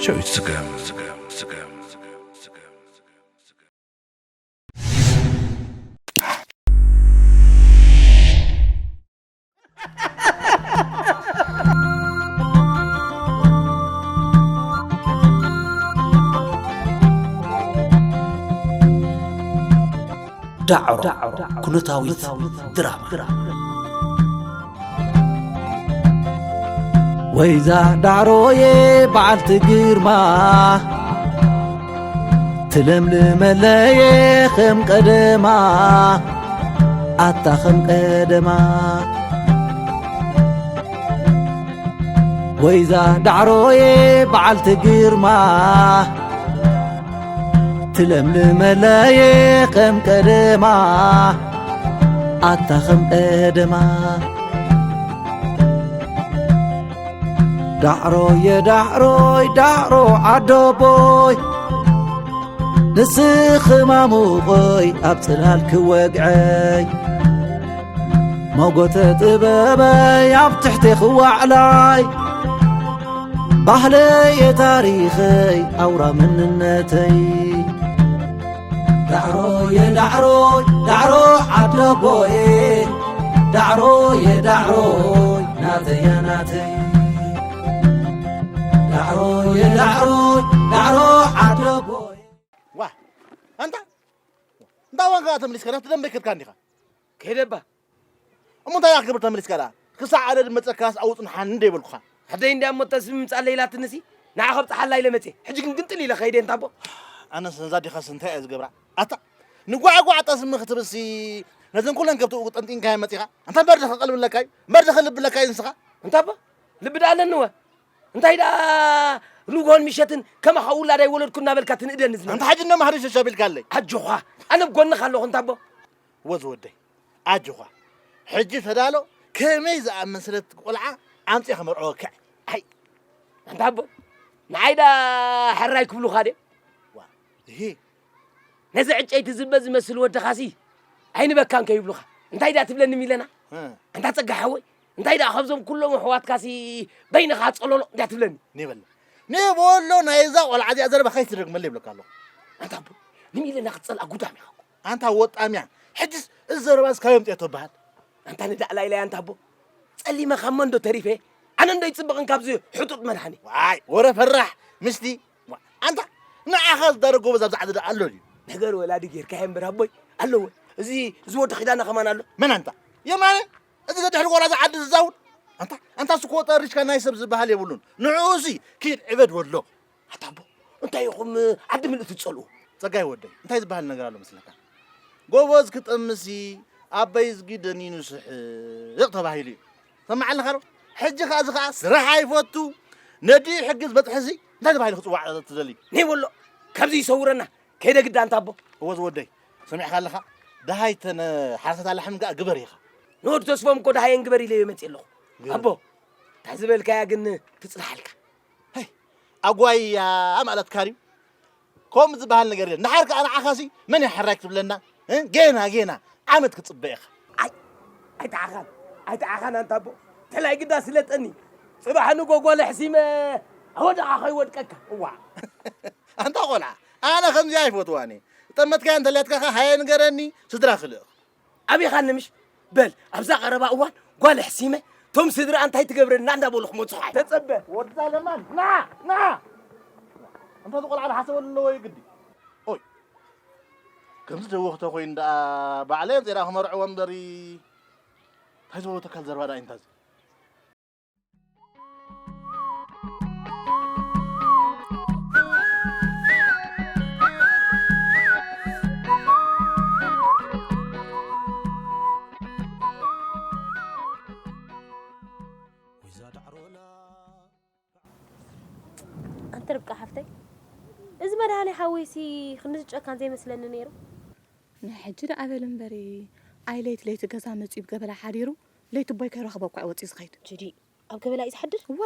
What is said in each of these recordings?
ጨው ይስገም። ዳዕሮ ኩነታዊት ድራማ። ወይዛ ዳዕሮዬ በዓልቲ ግርማ፣ ትለምልመለየ ከም ቀደማ፣ ኣታ ከም ቀደማ። ወይዛ ዳዕሮዬ በዓልቲ ግርማ፣ ትለምልመለየ ከም ቀደማ፣ ኣታ ከም ቀደማ። ዳዕሮየ ዳዕሮይ ዳዕሮ ዓደቦይ፣ ንስኺ ማሙቐይ ኣብ ጽላል ክወግዐይ፣ መጎተ ጥበበይ ኣብ ትሕቴ ክዋዕላይ፣ ባህለየ ታሪኸይ ኣውራ መንነተይ። ዳዕሮየ ዳዕሮይ ዳዕሮ ዓደቦየ፣ ዳዕሮየ ዳዕሮይ ናተያ ናተይ። ዳዕሮየ ዳዕሮይ ዳዕሮ ዓደቦየ። ዋ፣ ኣንታ እንታይ ዋንካ ተመሊስካ ናብቲ ደንበ ከድካ እንዲኻ? ከይደባ። እሞ እንታይ ክትገብር ተመሊስካ ደኣ? ክሳዕ ኣነ ድመጸካስ ኣውጽንሓኒ እንደ ይበልኩኻ። ኣደይ እንድያ እሞ ጠስሚ ምጻእ ለይላትንሲ፣ ንዓ ከብጽሓላ ኢለ መጽየ። ሕጂ ግን ግንጥል ኢለ ከይደ እንታቦ። ኣነስ ነዛ ዲኻስ እንታይ እየ ዝገብራ? ኣታ፣ ንጓዕጓዕ ጠስሚ ክትብልሲ፣ ነዘን ኩለን ከብቲ ጠንጢንካየን መጺኻ? ኣንታ እምበር ዶ ከቐልብለካ እዩ? እምበር ዶ ከልብለካ እዩ ንስኻ? እንታቦ፣ ልቢ ደኣ ኣለኒ ወ። እንታይ ደኣ ንግሆን ምሸትን ከማኻ ውላድ ኣይወለድኩ እናበልካ ትንእደኒ ዝነበርካ? ኣንታ ሕጂ እኖ ማህሪ ሸሻ ቢልካለይ። ኣጆኻ፣ ኣነ ኣብ ጎንኻ ኣለኹ እንታቦ። ወዝ ወደይ፣ ኣጆኻ። ሕጂ ተዳሎ፣ ከመይ ዝኣመሰለት ቆልዓ ኣምጺኤ ከመርዕወካ። ኣይ፣ ኣንታ ኣቦ፣ ንዓይ ደኣ ሕራይ ክብሉኻ ድዮም? ዋ፣ እሂ። ነዚ ዕጨይቲ ዝበ ዝመስል ወድኻሲ ኣይንበካን ከይብሉኻ። እንታይ ደኣ ትብለኒ ሚለና? እ። ኣንታ ጸጋ ሓወይ፣ እንታይ ደኣ ካብዞም ኩሎም ኣሕዋትካሲ በይንኻ ጸሎሎ እንድያ ትብለኒ? ኔበሎ። ኔበሎ ናይዛ ቆልዓ እዚኣ ዘረባ ከይትደግመለይ ይብለካ ኣለኹ። ኣንታ ኣቦ፣ ንሚለና ክትጸልኣ ጉዳም ኢኻ እኮ። ኣንታ ወጣምያ፣ ሕጅስ እዚ ዘረባስ ካበይ ኣምጺኤቶ በሃል? ኣንታ ንዳዕላ ኢላያ ኣንታ ኣቦ፣ ጸሊመ ካብ መን ዶ ተሪፈ? ኣነ እንዶ ይጽብቕን ካብዚ ሕጡጥ መድሃኒ። ዋይ፣ ወረ ፈራሕ፣ ምስቲ፣ ዋ፣ ኣንታ ንዓኻ ዝዳረግ ጎበዝ ኣብዚ ዓዲ ደኣ ኣሎ ድዩ? ነገር ወላዲ ጌርካዮ እምበር ኣቦይ፣ ኣለወ። እዚ፣ እዚ ወዲ ኪዳነ ከማን ኣሎ። መን ኣንታ? የማነ? እዚ ደድሕሪ ጎራዛ ዓዲ ዝዛውን? ኣንታ፣ ኣንታ ስኮ ጠሪሽካ ናይ ሰብ ዝበሃል የብሉን። ንዕኡሲ ኪድ ዕበድ ወሎ። ኣታ ኣቦ፣ እንታይ ኢኹም ዓዲ ምልእቲ ትጸልኡ? ጸጋይ ወደይ፣ እንታይ ዝበሃል ነገር ኣሎ መስለካ? ጎበዝ ክጠምሲ ኣበይ ዝጊ ደኒኑ ስሕቕ ተባሂሉ እዩ። ሰማዓልኻ ዶ? ሕጂ ከኣ እዚ ከኣ ስራሕ ኣይፈቱ፣ ነዲኡ ሕጊ ዝበጽሕሲ እንታይ ተባሂሉ ክጽዋዕ ትደሊ? ነይ ወሎ፣ ካብዚ ይሰውረና። ከይደ ግዳ ኣንታ ኣቦ። እወ ዝወደይ፣ ሰሚዕካ ኣለኻ? ደሃይ ተን ሓርሰት ኣላሕም ከኣ ግበር ኢኻ። ንወዲ ተስፎም እኮ ደሃየን ግበር ኢለዮ መጽእ ኣለኹ። ግበር። ኣቦ፣ እንታይ ዝበልካያ ግን ትጽናሓልካ። ሄይ፣ ኣጓያ ማለትካ ድዩ? ከምኡ ዝበሃል ነገር የለን። ንሓር ከኣ ንዓኻሲ መን እዩ ሓራይ ክትብለና? እ? ጌና፣ ጌና ዓመት ክትጽበ ኢኻ። ኣይ፣ ኣይተዓኻን፣ ኣይተዓኻን ኣንታ ኣቦ። ተላይ ግዳ ስለጠኒ። ጽባሕ ንጎ ጓል ኣሕሲመ ኣወዳቓ ከይወድቀካ። እዋ። ኣንታ ቆልዓ፣ ኣነ ከምዚ ኣይፈትዋን እየ። ጠመትካያ እንተልያትካ ኸ ሃየ ንገረኒ፣ ስድራ ክልእኽ። ኣቢኻኒ ምሽ? በል፣ ኣብዛ ቀረባ እዋን ጓል ኣሕሲመ፣ ቶም ስድራ እንታይ ትገብረና እንዳበሉ ክመጹኻ እዮም። ተጸበ። ወድዛ ለማን፣ ንዓ፣ ንዓ። እንተ እዚ ቆልዓ ዝሓሰበሉ ኣለዎ እዩ ግዲ። ኦይ፣ ከምዚ ደወኽተ ኮይኑ ደኣ ባዕለይ ኣምጺኤ ደኣ ክመርዕዎ እምበሪ፣ እንታይ ዝበሎ ተካል ዘረባ ደኣ እዩ እንታዚ? ኣንቲ ርብቃ ሓፍተይ፣ እዚ መድሃኒ ሓወይሲ ክንዲ ጨካን ዘይመስለኒ ነይሩ። ናይ ሕጂ ደኣ በል እምበሪ፣ ኣይ ለይቲ ለይቲ ገዛ መጺኡ ብገበላ ሓዲሩ፣ ለይቲ ቦይ ከይረኽቦ እኳ እዩ ወጺኡ ዝኸይድ። ችዲ፣ ኣብ ገበላ እዩ ዝሓድር? እዋ።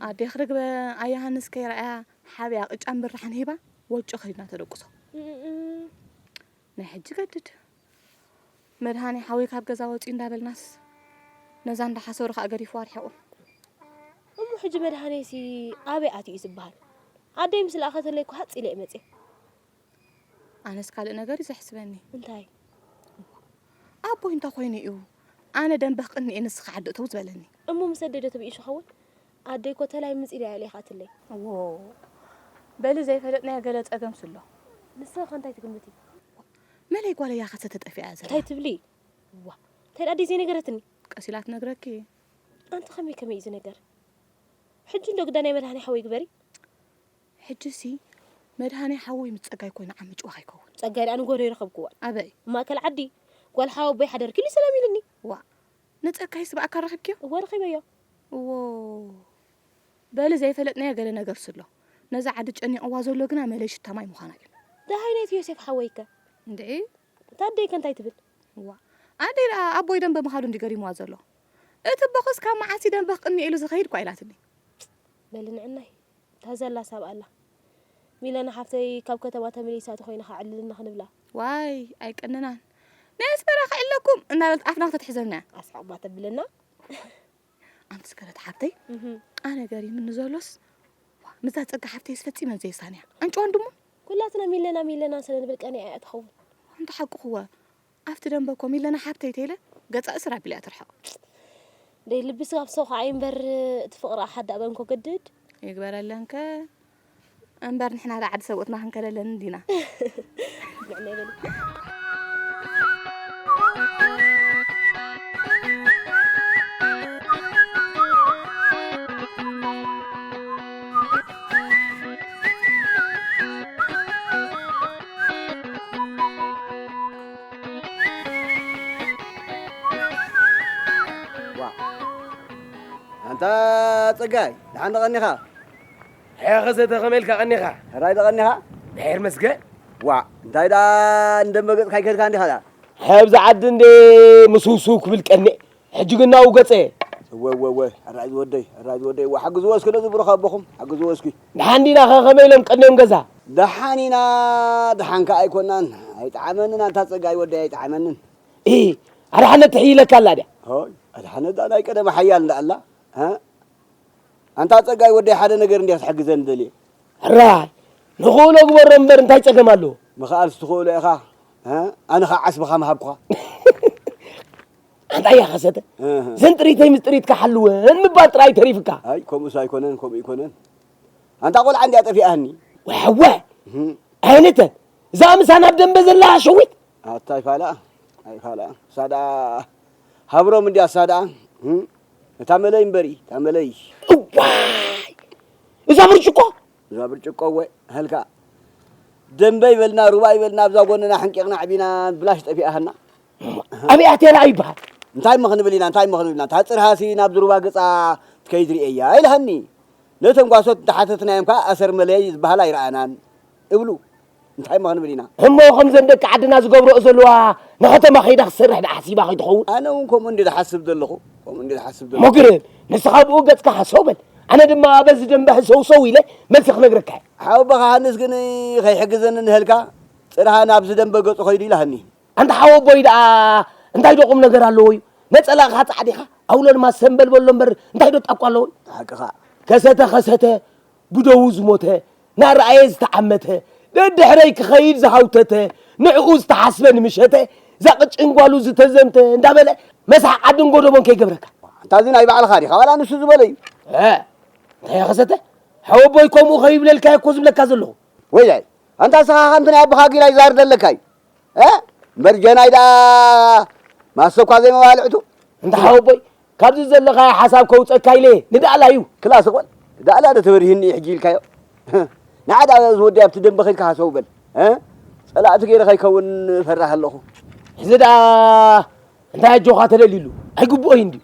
ኣዴ ክርግበ ኣያሃንስ ከይረኣያ ሓብያ ቅጫን ብራሕን ሂባ፣ ወጮ ከይድና ተደቁሶ። እም፣ እም። ናይ ሕጂ ገድድ። መድሃኒ ሓወይ ካብ ገዛ ወጺኡ እንዳበልናስ፣ ነዛ እንዳሓሰሩ ከኣ ገዲፍዋ ርሒቑ። እሞ ሕጂ መድሃኔሲ ኣበይ ኣትዩ እዩ ዝበሃል? ኣደይ ምስ ለኣኸተለይ እኮ ሃጽ ኢለ እየ መጽየ። ኣነስ ካልእ ነገር እዩ ዘሕስበኒ። እንታይ? ኣቦይ እንተኾይኑ እዩ ኣነ ደንበ ክቕኒ እየ ንስኻ ዓዲ እተው ዝበለኒ። እሞ ምስ ኣደይ ዶ ተበኢሱ ኸውን? ኣደይ እኮ ተላይ ምጽ ኢላ እያ ልኢኻትለይ። እዎ በሊ ዘይፈለጥናዮ ገለ ጸገም ስሎ። ንስኺ ከ እንታይ ትግምቲ? መለይ ጓለይ እያ ከሰተ ጠፊኣ እያ ዘላ። እንታይ ትብሊ? ዋ እንታይ ደኣ ኣደይ ዘይነገረትኒ? ቀስ ኢላ ትነግረኪ። ኣንቲ ከመይ ከመይ እዩ ዝነገር? ሕጂ እንዶ ግዳ ናይ መድሃኔ ሓወይ ግበሪ። ሕጂሲ መድሃኔ ሓወይ ምስ ጸጋይ ኮይኑ ዓምጭዋ ከይከውን። ጸጋይ ደኣ ንጎዶ ይረኸብክዋ። ኣበይ? ማእከል ዓዲ ጓል ሓወቦይ ሓደርኪ ኢሉ ሰላም ኢሉኒ። ዋ ንጸጋይስ ብኣካል ረኺብክዮ? እወ ረኺበዮ። እዎ በሊ ዘይፈለጥናዮ ገለ ነገርስ ኣሎ። ነዛ ዓዲ ጨኒቕዋ ዘሎ ግና መለይ ሽታ ማይ ምዃና እዩ። ደሃይ ናይቲ ዮሴፍ ሓወይከ? እንድዒ እታ ኣደይከ እንታይ ትብል? እዋ ኣደይ ደኣ ኣቦይ ደንበ ምኻዱ እንዲ ገሪምዋ ዘሎ። እቲ ቦኽስ ካብ መዓስ እዩ ደንበ ክቕኒ ኢሉ ዝኸይድ እኳ ኢላትኒ። በሊ ንዕናይ እታ ዘላ ሳብ ኣላ ሚለና ሓፍተይ ካብ ከተማ ተመሊሳ ተኾይና ከዕልልና ክንብላ። ዋይ ኣይቀንናን ናይ ኣስመራ ክዕለኩም እናበለት ኣፍና ክተትሕዘልና እያ። ኣስሓቕባ ተብለና ኣንቲ ስከረት ሓብተይ ኣነ ገሪምኒ ዘሎስ ዋ፣ ምስዛ ጸጋ ሓብተይስ ፈጺመን ዘየሳንያ ኣንጭዋን ድሙ ኩላትና ሚለና ሚለና ስለ ንብል ቀኒኣ እያ ትኸውን። ኣንቲ ሓቅኽወ ኣብቲ ደንበ እኮ ሚለና ሓብተይ ተይለ ገጻ እስር ኣቢላ እያ ትርሕቕ። ደይ ልቢ ስጋብ ሰው ከዓ እምበር እቲ ፍቕሪ ኣሓዳእበ እንኮ ገድድ ይግበረለንከ እምበር ንሕና ዳ ዓዲ ሰብኡትና ክንከለለን እንዲና። ንዕና ይበሉ። ኣንታ ጸጋይ ደሓን ደቐኒኻ? ሕኸሰተ ከመይ ኢልካ ቀኒኻ? ሕራይ ደቐኒኻ? ድሕር መስገን። ዋዕ እንታይ ደኣ እንደመገጽካ ይከድካ እንዲኻ ደኣ? ሕብዚ ዓዲ እንዴ ምስውስው ክብል ቀኒኤ። ሕጂ ግን ናብኡ ገጸ። እወ እወ እወ ሕራይ ዝወደይ ሕራይ ዝወደይ እወ ሓግዝዎ እስኪ ነዚ ብሩኽ ኣቦኹም ሓግዝዎ እስኪ። ደሓን ዲና ኸ ከመይ ኢሎም ቀኒኦም ገዛ? ደሓን ኢና ደሓን ከኣ ኣይኮናን ኣይጠዓመንን ኣንታ ጸጋይ ወደይ ኣይጠዓመንን። ኢ ኣድሓነት ትሕይለካ ኣላ ድያ? ሆይ ኣድሓነት ደኣ ናይ ቀደም ሓያል እንዳ ኣላ። ኣንታ ጸጋይ ወደይ ሓደ ነገር እንድያ ክትሕግዘኒ ደልየ። ሕራይ ንኽእሎ ግበሮ እምበር እንታይ ጸገም ኣለዎ? ምኽኣልስ ትኽእሎ ኢኻ ኣነ ኸዓ ዓስብኻ ምሃብኩኻ። ኣንታ እያ ኸሰተ ዘን ጥሪተይ ምስ ጥሪትካ ሓልወን ምባል ጥራይ ተሪፍካ። ኣይ ከምኡስ ኣይኮነን ከምኡ ኣይኮነን ኣንታ ቖልዓ እንድያ ጠፊኣኒ። ወሐወ ኣይነተን እዛ ምሳና ኣብ ደንበ ዘላ ሸዊት ኣታ ኣይፋላ ኣይፋላ እሳ ደኣ ሃብሮም እንድያ እሳ ደኣ እም፣ እታ መለይ እምበሪ እታ መለይ እዋይ እዛ ብርጭቆ እዛ ብርጭቆ እወ ሃልካ ደንበ ይበልና ሩባ ይበልና ኣብዛ ጎንና ሕንቂቕና ዕቢና ብላሽ ጠፊኣሃና ኣብያ ቴና ይበሃል እንታይ እሞ ክንብል ኢና እንታይ እሞ ክንብል ኢና እታ ፅርሃሲ ናብዚ ሩባ ገፃ ትከይድ ርእየያ ኢልሃኒ ነተን ጓሶት እንተሓተትናዮም ከዓ ኣሰር መለይ ዝበሃል ኣይረኣናን እብሉ እንታይ እሞ ክንብል ኢና እሞ ከምዘን ደቂ ዓድና ዝገብረኦ ዘለዋ ንከተማ ከይዳ ክትሰርሕ ደኣ ሓሲባ ከይትኸውን ኣነ እውን ከምኡ እንዲ ዝሓስብ ዘለኹ ከምኡ እንዲ ዝሓስብ ዘለኹ ሞግርም ንስኻ ብኡ ገጽካ ሃሰው በል ኣነ ድማ በዚ ደንበ ህሰውሰው ኢለ መልሲ ክነግረካ እየ ሓወቦኻ ሃንስ ግን ከይሕግዘኒ ንህልካ ጽርሃ ናብዚ ደንበ ገጹ ከይዱ ኢላሃኒ ኣንታ ሓወቦይ ደኣ እንታይ ዶ ቁም ነገር ኣለዎ እዩ ነጸላኻ ጻዕዲኻ ኣውሎ ድማ ሰምበል በሎ እምበር እንታይ ዶ ጣቋ ኣለዎ እዩ ሓቅኻ ከሰተ ከሰተ ብደዉ ዝሞተ ናረኣየ ዝተዓመተ ደድሕረይ ክኸይድ ዝሃውተተ ንዕኡ ዝተሓስበ ንምሸተ እዛ ቅጭን ጓሉ ዝተዘምተ እንዳበለ መስሓቕ ዓድን ጎደቦን ከይገብረካ። ኣንታ እዚ ናይ ባዕልኻ ዲኻ ዋላ ንሱ ዝበሎ እዩ። እ እንታይ ከሰተ ሓወቦይ ከምኡ ከይብለልካ እኮ ዝብለካ ዘለኹ። ወይላይ ኣንታ ንስኻ ከምቲ ናይ ኣቦኻ ጊላ ይዛር ዘለካ እዩ። እ እምበር ጀናይ ደኣ ማሰ እኳ ዘይመባልዕቱ እንተ ሓወቦይ ካብዚ ዘለኻዮ ሓሳብ ከውፀካ ኢለ ንዳእላ እዩ ክላስ እኮ ዳእላ ዶ ተበሪህኒ እዩ ሕጂ ኢልካዮ ንዓ ደኣ እዚ ወዲ ኣብቲ ደንበ ከድካ ሃሰው በል እ ፀላእቲ ገይረ ከይከውን ፈራህ ኣለኹ ሕዚ ደኣ እንታይ ኣጆኻ ተደሊሉ ኣይግብኦይ እንድዩ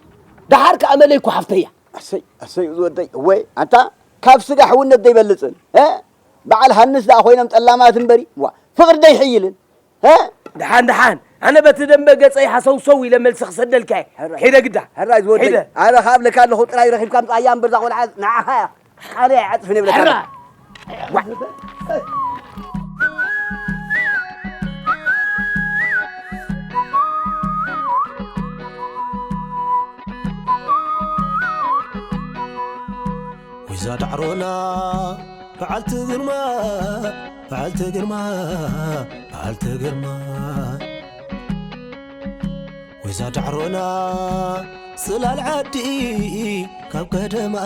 ደሓር ከኣ መለይ እኮ ሓፍተያ ኣሰይ ኣሰይ እዚ ወደይ እወ ኣንታ ካብ ስጋ ሕውነት ዘይበልፅን እ በዓል ሃንስ ደኣ ኮይኖም ጠላማት እምበሪ ዋ ፍቕሪ ደይሕይልን ደሓን ደሓን ኣነ በቲ ደንበ ገፀይ ሃሰውሰው ኢለ መልሲ ክሰደልካ እየ ሄደ ግዳ ሕራይ ዝወደይ ኣነ ካብ ለካ ኣለኹ ጥራይ ረኺብካ ምፅኣያ እምበር እዛ ቆልዓ ንዓኻ እያ ቃለይ ኣይዓፅፍን የብለካ ሕራ እዛ ዳዕሮና በዓልቲ ግርማ፣ በዓልቲ ግርማ፣ በዓልቲ ግርማ። ወይዛ ዳዕሮና ጽላል ዓዲ ካብ ቀደማ፣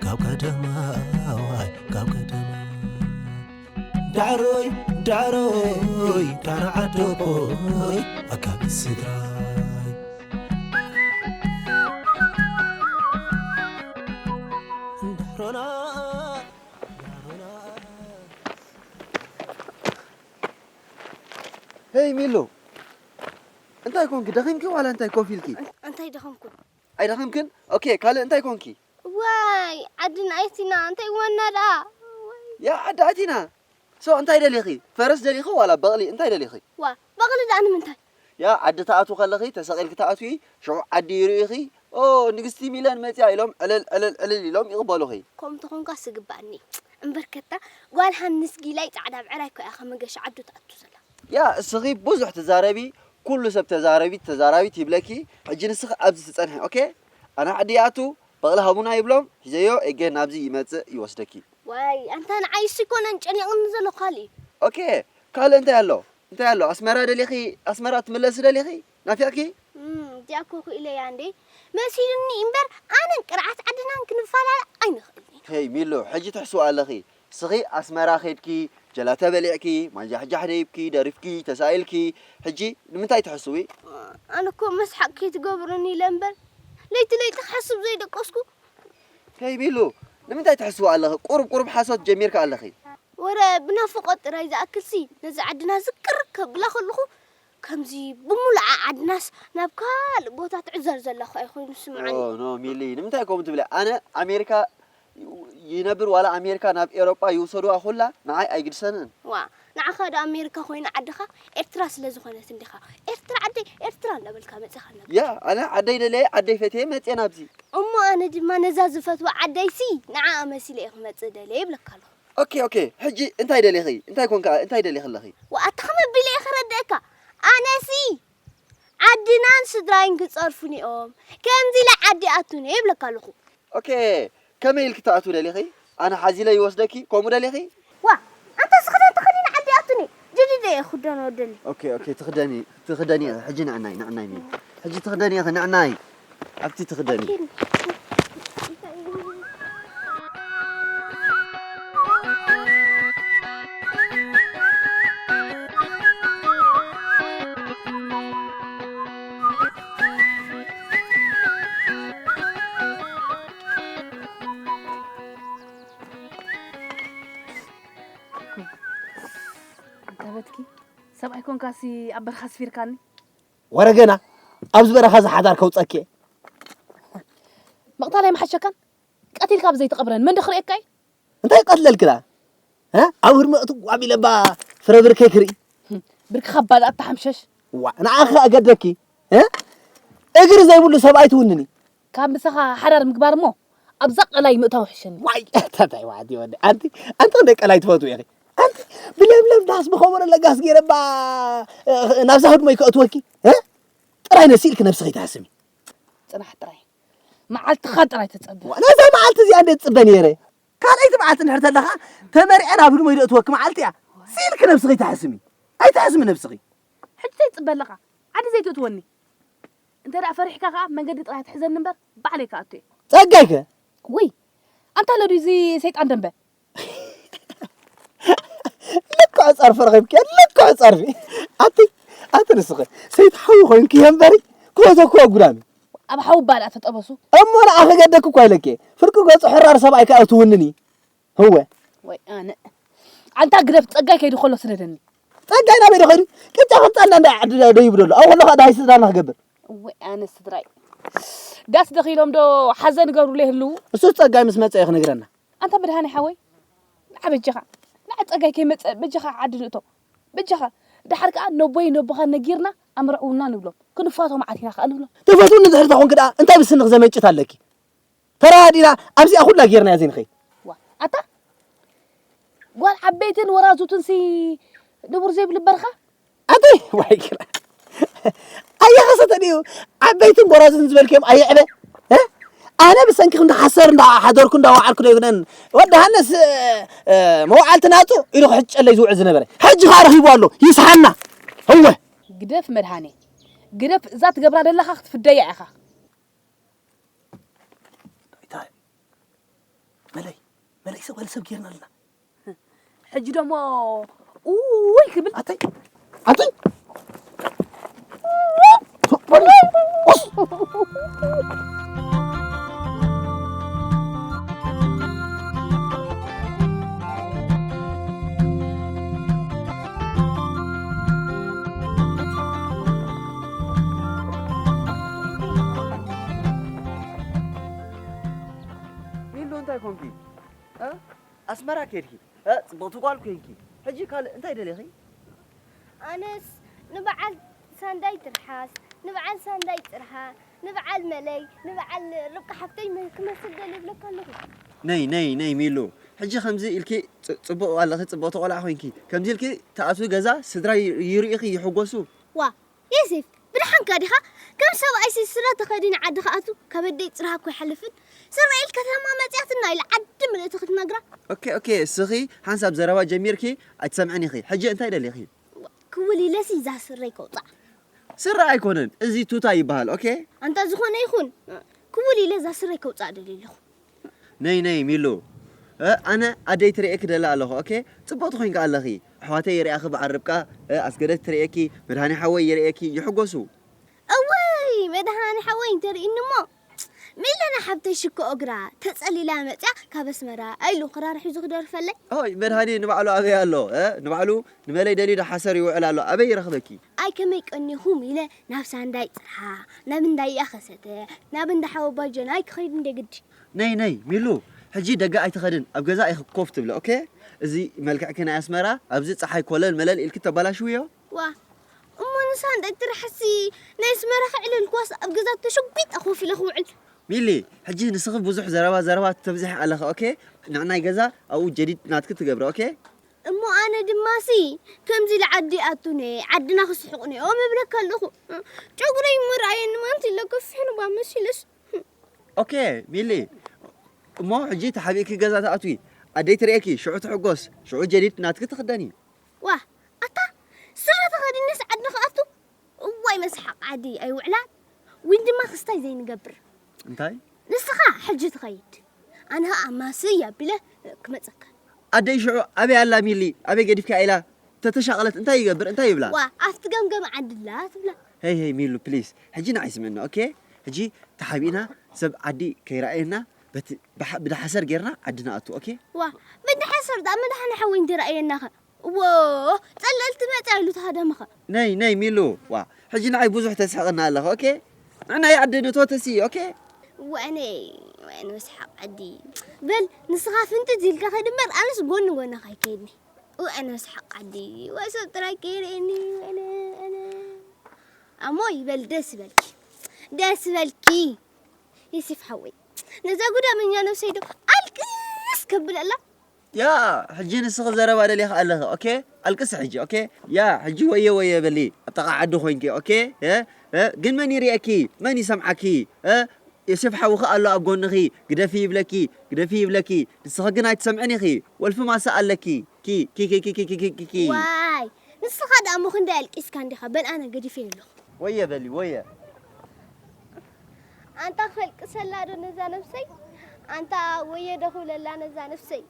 ካብ ቀደማ፣ ዋይ፣ ካብ ቀደማ። ዳዕሮይ፣ ዳዕሮይ፣ ዳዕሮ ዓዶቦይ፣ ኣካቢ ስድራይ። ዳዕሮና፣ ዳዕሮና። ሄይ ሚሉ፣ እንታይ ኮንኪ? ደኺምኪ ዋላ እንታይ ኮፍ ኢልኪ? እንታይ ደኸምኩ? ኣይደኸምክን? ኦኬ፣ ካልእ እንታይ ኮንኪ? ዋይ፣ ዓድና ኣይቲና፣ እንታይ ወና ደኣ? ዋይ። ያ ዓዲ ኣቲና። ሶ እንታይ ደሊኺ? ፈረስ ደሊኺ ዋላ በቕሊ? እንታይ ደሊኺ? ዋ፣ በቕሊ ደኣ ንምንታይ? ያ ዓዲ ትኣትዊ ከለኺ ተሰቒልኪ ትኣትዊ፣ ሽዑ ዓዲ ይርእዩኺ። ኦ፣ ንግስቲ ሚለን መጺኣ ኢሎም ዕልል፣ ዕልል፣ ዕልል ኢሎም ይቕበሉኺ። ከምኡ ተኾንካስ ይግባኣኒ። እምበር ከታ ጓል ሃንስ ጊላይ ጻዕዳ ብዕራይ እኮ እያ ከመገሻ ዓዱ ትኣቱ ዘላ። ያ፣ እስኺ ብዙሕ ትዛረቢ፣ ኩሉ ሰብ ተዛረቢት፣ ተዛራቢት ይብለኪ። ሕጂ ንስኺ ኣብዚ ትጸንሒ፣ ኦኬ? ኣነ ዓዲ ይኣቱ፣ በቕሊ ሃቡና ይብሎም፣ ሒዘዮ፣ ኤጌ ናብዚ ይመጽእ፣ ይወስደኪ። ዋይ፣ ኣንታ ንዓይ እሱ ኣይኮነን ጨኒቕኒ ዘሎ፣ ካልእ እዩ። ኦኬ፣ ካልእ እንታይ ኣሎ? እንታይ ኣሎ? ኣስመራ ደሊኺ? ኣስመራ ትምለሲ ደሊኺ? ናፊቕኪ? እም፣ እዚኣ እኮ ክኢለያ እንዴ? መሲሉኒ እምበር፣ ኣነን ቅርዓት ዓድናን ክንፈላለ ኣይንኽእልን ኢና። ሄይ ሚሉ፣ ሕጂ ትሕስዊ ኣለኺ። ስኺ ኣስመራ ኸድኪ፣ ጀላተ በሊዕኪ፣ ማንጃሕጃሕ ደይብኪ፣ ደሪፍኪ፣ ተሳኢልኪ፣ ሕጂ ንምንታይ ትሕስዊ? ኣነ እኮ መስሓቕ ከይትገብሩኒ ኢለ እምበር፣ ለይቲ ለይቲ ክሓስብ ዘይደቀስኩ። ከይ ሚሉ፣ ንምንታይ ትሕስዊ ኣለኺ? ቁሩብ ቁሩብ ሓሶት ጀሚርኪ ኣለኺ። ወረ ብናፍቖት ጥራይ ዝኣክልሲ፣ ነዚ ዓድና ዝቅር ከብላ ከለኹ፣ ከምዚ ብምሉኣ ዓድናስ ናብ ካልእ ቦታ ትዕዘር ዘላ እኳ እዩ ኮይኑ ዝስምዓኒ። ኦ፣ ኖ፣ ሚሊ፣ ንምንታይ ከምኡ ትብሊ? ኣነ ኣሜሪካ ይነብር ዋላ ኣሜሪካ ናብ ኤውሮጳ ይውሰድዋ ኩላ ንዓይ ኣይግድሰንን። ዋ፣ ንዓኻ ዶ ኣሜሪካ ኮይና ዓድኻ ኤርትራ ስለ ዝኾነት እንዲኻ ኤርትራ ዓደይ ኤርትራ እንዳበልካ መጺኻ ነበር። ያ፣ ኣነ ዓደይ ደለየ ዓደይ ፈትየ መጽየ ናብዚ። እሞ ኣነ ድማ ነዛ ዝፈትዋ ዓደይሲ ንዓኣ መሲለ እየ ክመጽእ ደልየ ይብለካ ኣለኹ። ኦኬ፣ ኦኬ፣ ሕጂ እንታይ ደሊኺ? እንታይ ኮንካ? እንታይ ደሊኺ ኣለኺ? ዋ፣ ኣታ ከመይ ኣቢለ እየ ክረድአካ? ኣነሲ ዓድናን ስድራይን ክጸርፉኒ እዮም። ከምዚ ኢለ ዓዲ ኣቱኒ ይብለካ ኣለኹ። ኦኬ፣ ከመይ ኢልኪ ትኣትዊ ደሊኺ? ኣነ ሓዚለ ይወስደኪ፣ ከምኡ ደሊኺ? ዋ፣ ኣንታ እዚ ክዳን ተኸዲነ ዓዲ ኣቱኒ። ጀዲደ እየ ክደኖ ደሊ። ኦኬ፣ ኦኬ፣ ትኽደኒ፣ ትኽደኒ፣ ሕጂ ንዕናይ፣ ንዕናይ ሚሊ። ሕጂ ትኽደኒ ኢኺ፣ ንዕናይ። ኣብቲ ትኽደኒ። ኦኬ። እንተ በትኪ፣ ሰብኣይ ኮንካሲ ኣብ በረኻ ኣስፊርካኒ። ወረ ገና ኣብዚ በረኻ ዝሓዳር ከውፀኪ እየ። ምቕታል ኣይምሓሸካን? ቀቲልካ ብዘይትቐብረን መን ዶ ክርእየካ እዩ? እንታይ ቀትለልክላ? እ? ኣብ ህርመቱ ዋቢለባ ፍረ ብርከይ ክርኢ። ብርክኻ ባልኣት ተሓምሸሽ። ዋ፣ ንዓኺ ኣገደኪ? እ? እግሪ ዘይብሉ ሰብኣይ ትውንኒ። ካብ ምሳኻ ሓዳር ምግባር እሞ ኣብዛ ቀላይ ምእታው ይሕሸኒ። ዋይ፣ ታታይ ዋዲ ወዲ። ኣንቲ፣ ኣንቲ ክንደይ ቀላይ ትፈትዊ ኢኺ? ኣንቲ ብለምለም ዳስ ብኸበሮ ለጋስ ገይረባ፣ እ፣ ናብዛ ህድሞይ ከእትወኪ? እ? ጥራይ ነሲ ኢልኪ ነብስኺ ትሃስሚ። ጽናሕ ጥራይ። መዓልትኻ ጥራይ ተጸበ። ዋ፣ ነዛ መዓልቲ እዚኣ እንዴት ትጽበ ነይረ? ካልኣይቲ መዓልቲ እንድሕር ተለኻ፣ ተመርዐ ናብ ህድሞይ ደእትወኪ መዓልቲ እያ። ሲልኪ ነብስኺ ትሓስሚ። ኣይትሓስሚ ነብስኺ። ሕጂ ዘይትጽበ ኣለኻ። ዓዲ ዘይትእትወኒ። እንተ ደኣ ፈሪሕካ ከኣ መንገዲ ጥራይ ትሕዘኒ እምበር፣ ባዕለይ ክኣቱ እየ። ጸጋይከ? ውይ፣ ኣንታ ለዱ እዚ ሰይጣን ደንበ። ልክዕ ጸርፊ ረኺብኪ፣ ልክዕ ጸርፊ። ኣቲ፣ ኣቲ ንስኺ ሰይቲ ሓዊ ኮይንኪ እምበሪ፣ ክወዘኩ ኣጉዳሚ። ኣብ ሓዊ ባልኣ ተጠበሱ። እሞ ንዓኺ ገደክ እኳ ኢለኪ፣ ፍርቂ ገጹ ሕራር ሰብኣይ ከኣ ትውንኒ። ህወ። ወይ ኣነ። ኣንታ ግደፍ፣ ጸጋይ ከይዱ ከሎ ስደደኒ። ጸጋይ ናበይ ዶ ከይዱ? ቅጫ ከም ጻንዳ እንዳ ዓዲ ዶ ይብሎ ኣሎ? ኣብ ከለኻ ደሃይ ስድራና ክገብር። ወይ ኣነ ስድራይ። ዳስ ደኺሎም ዶ ሓዘን ይገብሩሉ ይህልዉ? እሱ ጸጋይ ምስ መጸ እዩ ክነግረና። ኣንታ መድሃኒ ሓወይ፣ ንዓ በጃኻ፣ ንዓ ጸጋይ ከይመጸ በጃኻ ዓዲ ንእቶ። በጃኻ፣ ደሓር ከኣ ነቦይ ነቦኻ ነጊርና ኣምርዕውና ንብሎም። ክንፋቶ መዓት ኢና ከኣ ንብሎም። ተፈትውኒ እንድሕር ተኾንኪ ደኣ እንታይ ብስንኺ ዘመንጭት ኣለኪ? ተረዳዲና ኣብዚኣ ኩላ ጌርናያ ዘይንኸይድ። ዋ፣ ኣታ ጓል ዓበይትን ወራዙትን ሲ ንቡር ዘይብሉ በርኻ? ኣቲ ዋይ ግራ። ኣየኸሰተ ድዩ? ዓበይትን ጎራዙትን ዝበልክዮም ኣየዕበ? እ? ኣነ ብሰንኪ እንዳ ሓሰር እንዳ ሓደርኩ እንዳ ወዓልኩ ዶ ይብነን። ወዲ ሃነስ፣ እ፣ እ፣ መውዓልቲ ናጹ ኢሉ ክሕጨለይ ዝውዕል ዝነበረ። ሕጂ ኸኣ ረኺቡ ኣሎ። ይስሓና። እወ። ግደፍ መድሃኔ። ግደፍ፣ እዛ ትገብራ ዘለኻ ክትፍደያ ኢኻ። እንታይ? መለይ፣ መለይ ሰብ፣ ሰብ ጌርና ኣለና። ሕጂ ደሞ ኡይ ክብል። ኣተይ፣ ኣተይ። ሚሉ እንታይ ኮንኪ? እ? ኣስመራ ኬድኪ? እ? ጽብቕቲ ጓል ኮንኪ። ሕጂ ካልእ እንታይ ደሊኺ? ኣነስ ንበዓል ሳንዳይ ትርሓስ፣ ንበዓል ሳንዳይ ጽርሃ፣ ንበዓል መለይ፣ ንበዓል ርብቃ ሓፍተይ መ-፣ ክመስል ደልየ ይብለካ ኣለኹ። ነይ፣ ነይ፣ ነይ ሚሉ። ሕጂ ከምዚ ኢልኪ ጽ-፣ ጽቡቕ ኣለኺ፣ ጽብቕቲ ቆልዓ ኮይንኪ። ከምዚ ኢልኪ ትኣትዊ ገዛ ስድራ ይ-፣ ይርእይኺ ይሕጎሱ። ዋ፣ ዮሴፍ፣ ብደሓንካ ዲኻ? ከም ሰብኣይሲ ስረ ተኸዲነ ዓዲ ክኣቱ፣ ካብ ኣደይ ጽርሃ እኮ ኣይሓልፍን። ስረኤል ከተማ መጺኣትና ኢላ ዓዲ ምልእቲ ክትነግራ። ኦኬ፣ ኦኬ፣ እስኺ ሓንሳብ ዘረባ ጀሚርኪ ኣይትሰምዕን ኢኺ። ሕጂ እንታይ ደሊኺ? ክውል ኢለሲ እዛ ስረይ ከውጻ። ስረ ኣይኮነን፣ እዚ ቱታ ይበሃል። ኦኬ? ኣንታ ዝኾነ ይኹን፣ ክውል ኢለ እዛ ስረይ ከውጻ ደልየ ኣለኹ። ነይ፣ ነይ፣ ሚሉ። እ፣ ኣነ ኣደይ ትርእየኪ ደላ ኣለኹ። ኦኬ? ጽቡቕቲ ኮይንኪ ኣለኺ። ኣሕዋተይ የርእያኺ በዓል ርብቃ፣ እ፣ ኣስገደት ትርእየኪ፣ መድሃኒ ሓወይ የርእየኪ፣ ይሕጎሱ። እወይ፣ መድሃኒ ሓወይ እንተርእይኒ እሞ፣ ሚለና ሓብተይ ሽኮ እግራ ተጸሊላ መጽያ ካብ ኣስመራ ኣይሉ ክራር ሒዙ ክደርፈለይ። ኦይ፣ መድሃኒ ንባዕሉ ኣበይ ኣሎ? እ፣ ንባዕሉ ንመለይ ደልዩ ዶ ሓሰር ይውዕል ኣሎ? ኣበይ ይረኽበኪ? ኣይ፣ ከመይ ቀኒኹም ኢለ ናብ ሳንዳይ ጽርሃ፣ ናብ እንዳ ያኸሰተ፣ ናብ እንዳ ሓወ ባጀናይ ክኸይድ እንደ ግዲ። ነይ፣ ነይ፣ ሚሉ፣ ሕጂ ደገ ኣይትኸድን፣ ኣብ ገዛ ኢኺ ኮፍ ትብሊ፣ ኦኬ? እዚ መልክዕኪ ናይ ኣስመራ፣ ኣብዚ ጸሓይ ኮለል መለል ኢልኪ ተባላሽውዮ። ዋ፣ እሞ ንሳ እንታይ ትርሕሲ? ናይ ኣስመራ ክዕልል ኳስ ኣብ ገዛ ተሸጒጠ ኮፍ ኢለ ክውዕል። ሚሊ፣ ሕጂ ንስኺ ብዙሕ ዘረባ፣ ዘረባ ተብዝሒ ኣለኺ፣ ኦኬ? ንዕናይ ገዛ ኣብኡ ጀዲድ ናትኪ ትገብሪ፣ ኦኬ? እሞ ኣነ ድማሲ ከምዚ ኢለ ዓዲ ኣቱነ፣ ዓድና ክስሕቑኒ እዮም እብለካ ኣለኹ። ጨጉረይ እሞ ረኣየኒ ማንቲ ኢለ ከፊሕኒ ባ መሲለስ። ኦኬ፣ ሚሊ፣ እሞ ሕጂ ተሓቢእኪ ገዛ ትኣትዊ፣ ኣደይ ትርእየኪ፣ ሽዑ ትሕጎስ፣ ሽዑ ጀዲድ ናትኪ ትኽደኒ። ዋ፣ ኣታ ስረ ተኸዲነስ ዓዲ ክኣቱ? እዋይ መስሓቕ ዓዲ ኣይውዕላን። ዊን ድማ ክስታይ ዘይንገብር። እንታይ? ንስኻ ሕጂ ትኸይድ። ኣነ ኸኣ ማስይ ኣቢለ ክመጸካ። ኣደይ ሽዑ ኣበይ ኣላ ሚሊ? ኣበይ ገዲፍካ ኢላ? ተተሻቐለት እንታይ ይገብር? እንታይ ይብላ? ዋ፣ ኣብቲ ገምገም ዓዲ ኣላ ትብላ። ሄይ፣ ሄይ፣ ሚሉ፣ ፕሊስ። ሕጂ ንዓይ ስምዕኒ፣ ኦኬ? ሕጂ ተሓቢእና ሰብ ዓዲ ከይረኣየና፣ በቲ ብሓ-፣ ብዳሓሰር ጌርና ዓዲ ንኣቱ፣ ኦኬ? ዋ፣ ብዳሓሰር ደኣ መድሓኒ ሓወይ እንተረኣየናኸ? ዎ፣ ጸለልቲ መጽያ ኢሉ ተሃደመኸ። ነይ፣ ነይ፣ ሚሉ፣ ዋ፣ ሕጂ ንዓይ ብዙሕ ተስሕቕና ኣለኸ፣ ኦኬ? ንዕናይ ዓዲ ንእቶ ተሲ፣ ኦኬ? ወእነ፣ ወእነ መስሓቕ ዓዲ። በል፣ ንስኻ ፍንትት ኢልካ ኸድ እምበር፣ ኣነስ ጎኒ ጎንኻ ኣይከይድኒ። ወእነ መስሓቕ ዓዲ፣ ወሰብ ጥራይ ከይርእየኒ፣ ወእነ፣ ኣነ። ኣሞ ይበል፣ ደስ ይበልኪ። ደስ ይበልኪ። ዮሴፍ ሓወይ፣ ነዛ ጉዳመኛ ነብሰይ ዶ ኣልቅስ ከብል ኣላ? ያ፣ ሕጂ ንስኺ ዘረባ ደሊኺ ኣለኺ፣ ኦኬ? ኣልቅሲ ሕጂ፣ ኦኬ? ያ፣ ሕጂ ወየ ወየ በሊ፣ ኣብ ጥቓ ዓዲ ኮይንኪ፣ ኦኬ? እ? እ? ግን መን ይርእየኪ? መን ይሰምዓኪ? እ? ዮሴፍ ሓውኺ ኣሎ ኣብ ጎንኺ፣ ግደፊ ይብለኪ፣ ግደፊ ይብለኪ። ንስኺ ግን ኣይትሰምዕን ኢኺ። ወልፊ ማሳ ኣለኪ። ኪ፣ ኪ፣ ኪ። ዋይ፣ ንስኻ ደኣ እሞ ክንደይ ኣልቂስካ እንዲኻ? በል ኣነ ገዲፈዮ ኣለኹ። ወየ በሊ፣ ወየ። ኣንታ ከልቅሰላ ዶ ነዛ ነብሰይ? ኣንታ ወየ ዶ ክብለላ ነዛ ነብሰይ?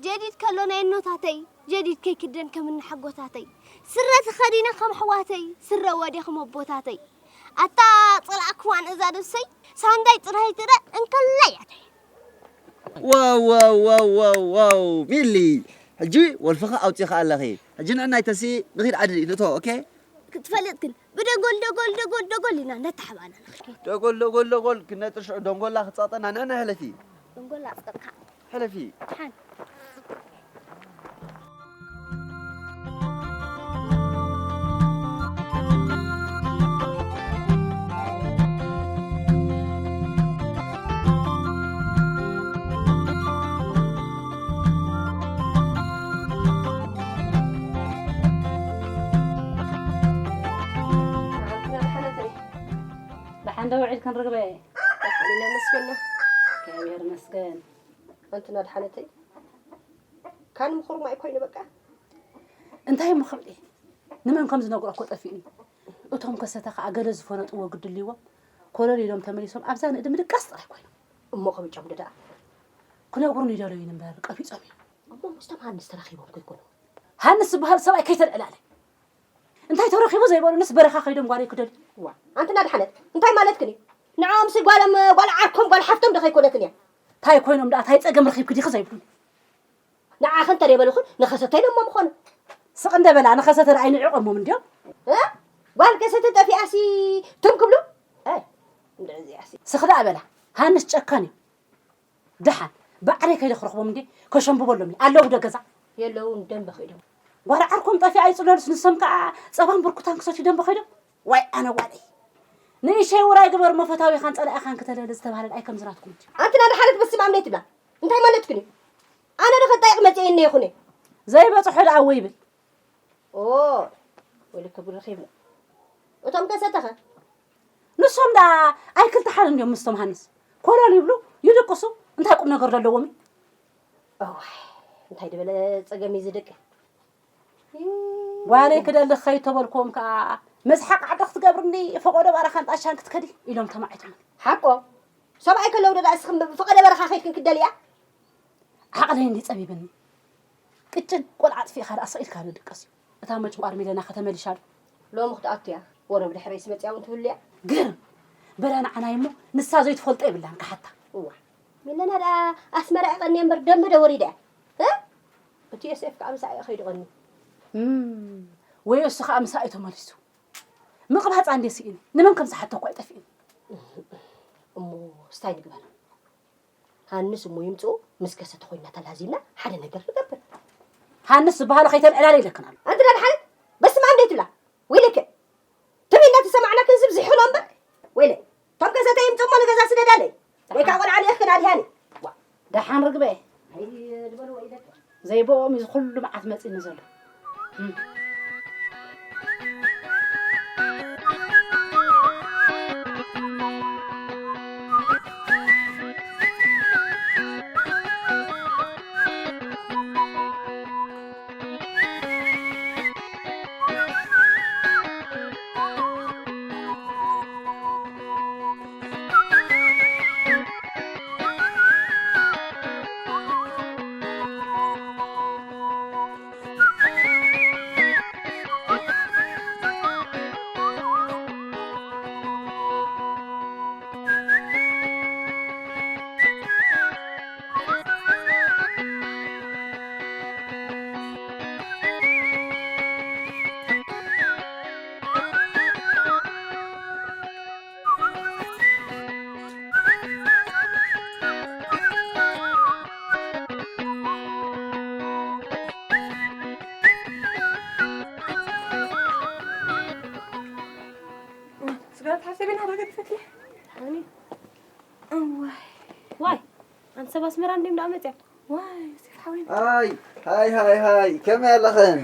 ጀዲድ ከሎ ናይ እኖታተይ፣ ጀዲድ ከይክደን ከም እናሓጎታተይ፣ ስረ ተኸዲነ ከም ኣሕዋተይ፣ ስረ ወድየ ከም ኣቦታተይ። ኣታ ጸላእክዋን እዛ ነብሰይ፣ ሳንዳይ ጥራይ ትረ እንከላ እያ። ዋው፣ ዋው፣ ዋው፣ ዋው፣ ዋው፣ ሚሊ፣ ሕጂ ወልፍኺ ኣውጺኺ ኣለኺ። ሕጂ ንዕናይ ተሲ ንኺድ ዓዲ ንእቶ፣ ኦኬ? ክትፈልጥ ግን ብደጎል፣ ደጎል፣ ደጎል፣ ደጎል ኢና እንዳተሓባና ንኽድ። ደጎል፣ ደጎል፣ ደጎል፣ ክነጥር ሽዑ ደንጎላ ክጸቕጠና ንዕና ሕለፊ። ደንጎላ ኣጽቅጥካ። ሕለፊ። ሓን። ደሓን ዶ ውዒልክን ርግበይ? ደሓን ኢና መስገና። እግዚኣብሔር ይመስገን። ኣንቲ ናድሓነተይ፣ ካን ምኹርማይ ኮይኑ በቃ። እንታይ እሞ ክብል እየ? ንመን ከም ዝነግሮ እኮ ጠፊኡኒ። እቶም ከሰተ ከኣ ገለ ዝፈለጥዎ ግዲ ኣልዎም ኮለል ኢሎም ተመሊሶም ኣብዛ ንእዲ ምድቃስ ጥራይ ኮይኖም። እሞ ቅብጮም ዶ ደኣ? ክነግሩኒ ደለዩ እምበር ቀቢጾም እዮም። እሞ ምስቶም ሃንስ ተራኺቦም ከይኮኑ? ሃንስ ዝበሃል ሰብኣይ ከይተልዕላለ። እንታይ ተረኺቡ ዘይበሉንስ በረኻ ከይዶም ጓለይ ክደልዩ? ዋ፣ ኣንቲ ናድሓነት፣ እንታይ ማለትክን እዩ? ንዕኦምሲ ጓሎም፣ ጓል ዓርኮም፣ ጓል ሓፍቶም ዶ ከይኮነትን እያ? እንታይ ኮይኖም ደኣ፣ እንታይ ጸገም ረኺብኪ ዲኺ ዘይብሉኒ? ንዓኺ እንተ ደይበሉኽን ንኸሰተ ኢሎሞ ምኾኑ። ስቕ እንደ በላ ንኸሰተ ደኣ ኣይንዕቖሞም እንድዮም? እ? ጓል ከሰተ ጠፊኣሲ ትም ክብሉ? ኣይ፣ እንድዒ እዚኣሲ። ስኽ ደኣ በላ፣ ሃንስ ጨካን እዩ። ደሓን ባዕለይ ከይደ ክረኽቦም እንዴ ከሸንብበሎም እየ። ኣለዉ ዶ ገዛ? የለውን፣ ደንበ ከይዶም። ጓል ዓርኮም ጠፊኣ ይጽለሉስ ንሶም ከኣ ጸባን ብርኩታን ክሰትዩ ደንበ ከይዶም? ዋይ ኣነ ጓለይ። ንእሸይ ውራይ ግበር እሞ ፈታዊኻን ጸላኢኻን ክተለሊ ዝተባህለ ደኣ ኣይከምዚ ናትኩም እዩ። ኣንቲ ናድሓነት በስመ ኣብ ነይትብላ። እንታይ ማለትክን እዩ? ኣነ ዶ ከጣይቕ መጽየ እነ ይኹን እየ? ዘይበጽሖ ደኣ እወ ይብል። ኦ፣ ወይለከ ጉድ ረኺብና። እቶም ከሰተኸ? ንሶም ደኣ ኣይ ክልተ ሓድ እንድዮም ምስቶም ሃንስ። ኮለል ይብሉ፣ ይድቅሱ፣ እንታይ ቁም ነገር ዘለዎም እዩ? እዋይ፣ እንታይ ዝበለ ጸገም እዩ ዝደቂ። ጓለይ ክደሊ ክኸይድ ተበልክዎም ከኣ፣ መስሓቕ ዓዲ ክትገብርኒ፣ ፈቐዶ ባራኻን ጣሻን ክትከዲ ኢሎም ተማዒቶም። ሓቆ፣ ሰብኣይ ከለዉ ዶ ደኣ እስኽን ፈቐዶ በረኻ ከይድክን ክትደልያ? ዓቕለይ እንዲ ጸቢብኒ። ቅጭን ቆልዓ ኣጥፊእካ ደኣ ስቕ ኢልካ ዶ ድቀስ እዩ? እታ መጭዋር ሚለና ከተመሊሻ ዶ? ሎሚ ክትኣቱ እያ። ወረ ብድሕረይስ መጽያ እውን ትህሉ እያ። ግርም! በላ ንዓናይ እሞ ንሳ ዘይትፈልጦ የብላን ክሓታ። እዋ፣ ሚለና ደኣ ኣስመራ እያ ቀንየ እምበር ደንበ ዶ ወሪዳ እያ? እ? እቲ ኤስኤፍ ከኣ ምሳኣ እዩ ከይዱ ቀንዩ። እም፣ ወይ እሱ ከኣ ምሳኣ እዩ ተመሊሱ። ምቕባጻ እንዴ ስኢኑ፣ ንመን ከም ዝሓቶ እኳ ኣይጠፍእን። እሞ ስታይ ንግበር። ሃንስ እሞ ይምጽኡ፣ ምስ ከሰተ ኮይና ተላዚብና ሓደ ነገር ንገብር። ሃንስ ዝበሃሉ ከይተልዕላለ ኢለክን ኣሎ። ኣንቲ ዳድሓነት፣ በስመ ኣብ ዘይትብላ፣ ወይለከ። ትም ኢልና ተሰማዕና ክንዝብ ዝሕሎ እምበር። ወይለ፣ እቶም ከሰተ ይምጽኡ እሞ ንገዛ ስደዳለይ። ወይ ከዓ ቆልዓ ልእኽክን ኣድሃኒ። ዋ፣ ደሓን ርግበ። ኣይ፣ ዝበልዎ ኢለከ። ዘይብኦም እዩ እዚ ኩሉ መዓት መጺእኒ ዘሎ። እም። ስጋት ሓሰቢና ረገድ ፈትሊ። እዋይ። ዋይ፣ ኣንተ ሰብ ኣስመራ እንዲም ደኣ መጽያ? ዋይ፣ ዮሴፍ ሓወይ። ሃይ፣ ሃይ፣ ሃይ፣ ሃይ፣ ከመይ ኣለኽን?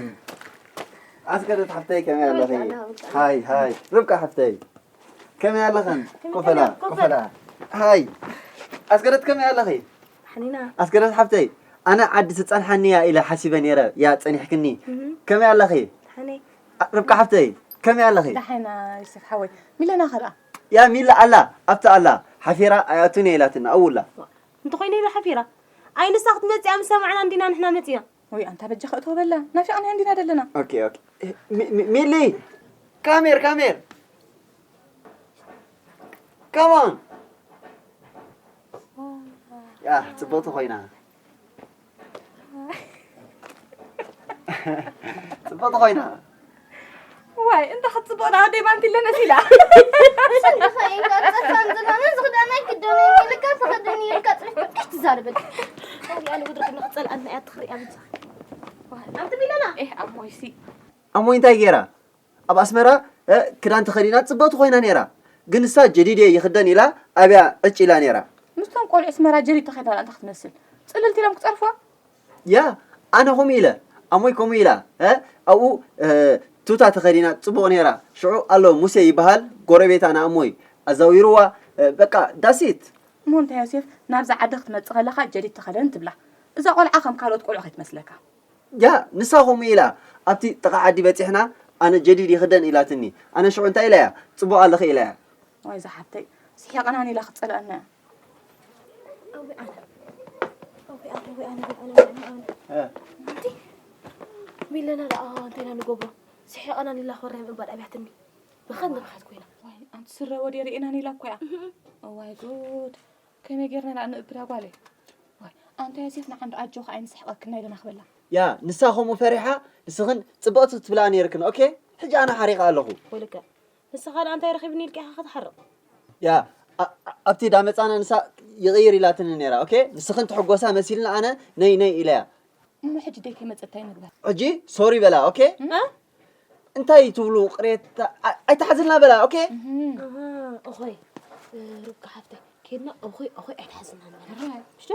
ኣስገደት ሓፍተይ፣ ከመይ ኣለኺ? ወልቃ፣ ወልቃ። ሃይ፣ ሃይ፣ ርብቃ ሓፍተይ፣ ከመይ ኣለኽን? ከመይ ኮፈላ፣ ኣለኽን? ኮፈላ። ሃይ፣ ኣስገደት ከመይ ኣለኺ? ሓኒና። ኣስገደት ሓፍተይ፣ ኣነ ዓዲ ትጸንሓኒ እያ ኢለ ሓሲበ ነይረ፣ ያ ጸኒሕክኒ። እህ። ከመይ ኣለኺ? ሓኒ። ኣ፣ ርብቃ ሓፍተይ፣ ከመይ ኣለኺ? ደሓና፣ ዮሴፍ ሓወይ። ሚለና ከ ደኣ? ያ ሚላ ኣላ፣ ኣብቲ ኣላ። ሓፊራ ኣይኣቱን እየ ኢላትና፣ ኣብኡ ኣላ። እንተኾይነ ኢላ ሓፊራ። ኣይ ንሳ ክትመጽእ ምስ ሰማዕና እንዲና ንሕና መጺና። ወይ ኣንታ በጃ ከእቶ በላ። ናፊቕና እንዲና ደለና። ኦኬ፣ ኦኬ። ሚ-፣ ሚ-፣ ሚሊ! ካሜር፣ ካሜር! Come on! ያ፣ ጽብቕቲ ኮይና። ጽብቕቲ ኮይና። ዋይ፣ እንተ ክትጽብቕ ናብ ኣደይ ማንቲለ መሲላ። ስንድኻ ኢንካ ጸፋን ዝለነ ዝኽዳናይ ክደነኒ ኢልካ ተኸደኒ ኢልካ ጽሒፍ ብርክሽ ትዛረበኒ። ኣነ ውድርክ ንኽጸልኣና እያ ትኽሪያ ብቻ። ኣንቲ ሚለና? ኤህ፣ ኣሞይሲ። ኣሞይ እንታይ ገይራ? ኣብ ኣስመራ፣ እ፣ ክዳን ተኸዲና ጽብቕቲ ኮይና ነይራ። ግን ንሳ ጀዲድ እየ ይኽደን ኢላ ኣብያ ዕጭ ኢላ ነይራ። ምስቶም ቆልዑ ኣስመራ ጀዲድ ተኸዲና እንታይ ክትመስል? ጽልልቲ ኢሎም ክጸርፍዋ? ያ፣ ኣነ ከምኡ ኢለ፣ ኣሞይ ከምኡ ኢላ፣ እ፣ ኣብኡ፣ እ፣ ቱታ ተኸዲና ጽቡቕ ነይራ። ሽዑ ኣሎ ሙሴ ይበሃል፣ ጎረቤት ኣነ ኣሞይ ኣዛዊርዋ፣ እ፣ በቃ፣ that's it። እሞ እንታይ ዮሴፍ፣ ናብዛ ዓዲ ክትመጽእ ከለኻ ጀዲድ ተኸደን ትብላ። እዛ ቆልዓ ከም ካልኦት ቆልዑ ከይትመስለካ። ያ፣ ንሳ ከምኡ ኢላ። ኣብቲ ጥቓ ዓዲ በጺሕና፣ ኣነ ጀዲድ ይኽደን ኢላትኒ። ኣነ ሽዑ እንታይ ኢለያ? ጽቡቕ ኣለኺ ኢለያ። ዋይ፣ እዛ ሓፍተይ፣ ስሒቐናን ኢላ ክትጸልኣና እያ። ኣውይ ኣነ፣ ኣውይ ኣነ፣ ኣውይ ኣነ፣ ኣውይ ኣነ፣ ኣውይ ኣነ። እ። ኣንቲ፣ ሚለና ደኣ እንታይ ኢና ንገብሮ? ስሒቐናን ኢላ ኮርያ ምእባድ ኣብያትኒ። ብኸም ንብሓት ኮይና። ዋይ፣ ኣንቲ ስረ ወዲ ርኢናን ኢላ እኮ እያ። እዋይ ጉድ። ከመይ ጌርና ኢና ንእብዳ ጓለይ? ዋይ፣ ኣንታ ዮሴፍ ንዓንዶ ኣጆኺ ኣይንስሕቐክን ናይ ደና ክበላ። ያ፣ ንሳ ከምኡ ፈሪሓ፣ ንስኽን ጽብቕቲ ክትብላ ነይርክን። ኦኬ? ሕጂ ኣነ ሓሪቐ ኣለኹ። ወልከ፣ ንስኻ ደኣ እንታይ ረኺብኒ ኢልካ ኢኻ ክትሓርቕ? ያ፣ ኣ-፣ ኣ-፣ ኣብቲ ዳመጻና ንሳ ይቕይር ኢላትኒ ነይራ። ኦኬ? ንስኽን ትሕጎሳ መሲልና ኣነ ነይ ነይ ኢለያ። እሞ ሕጂ ደይ ከይመጸት እንታይ ንግበር? ሕጂ ሶሪ በላ። ኦኬ? እ? እንታይ ትብሉ ቅሬታ ኣይ-፣ ኣይትሓዝልና በላ። ኦኬ? እህ። ኣሃ፣ ኦኾይ፣ እ፣ ርብቃ ሓፍተይ፣ ኬድና ኦኾይ፣ ኦኾይ ኣይትሓዝልና በላ። ኣራይ። ሽቶ?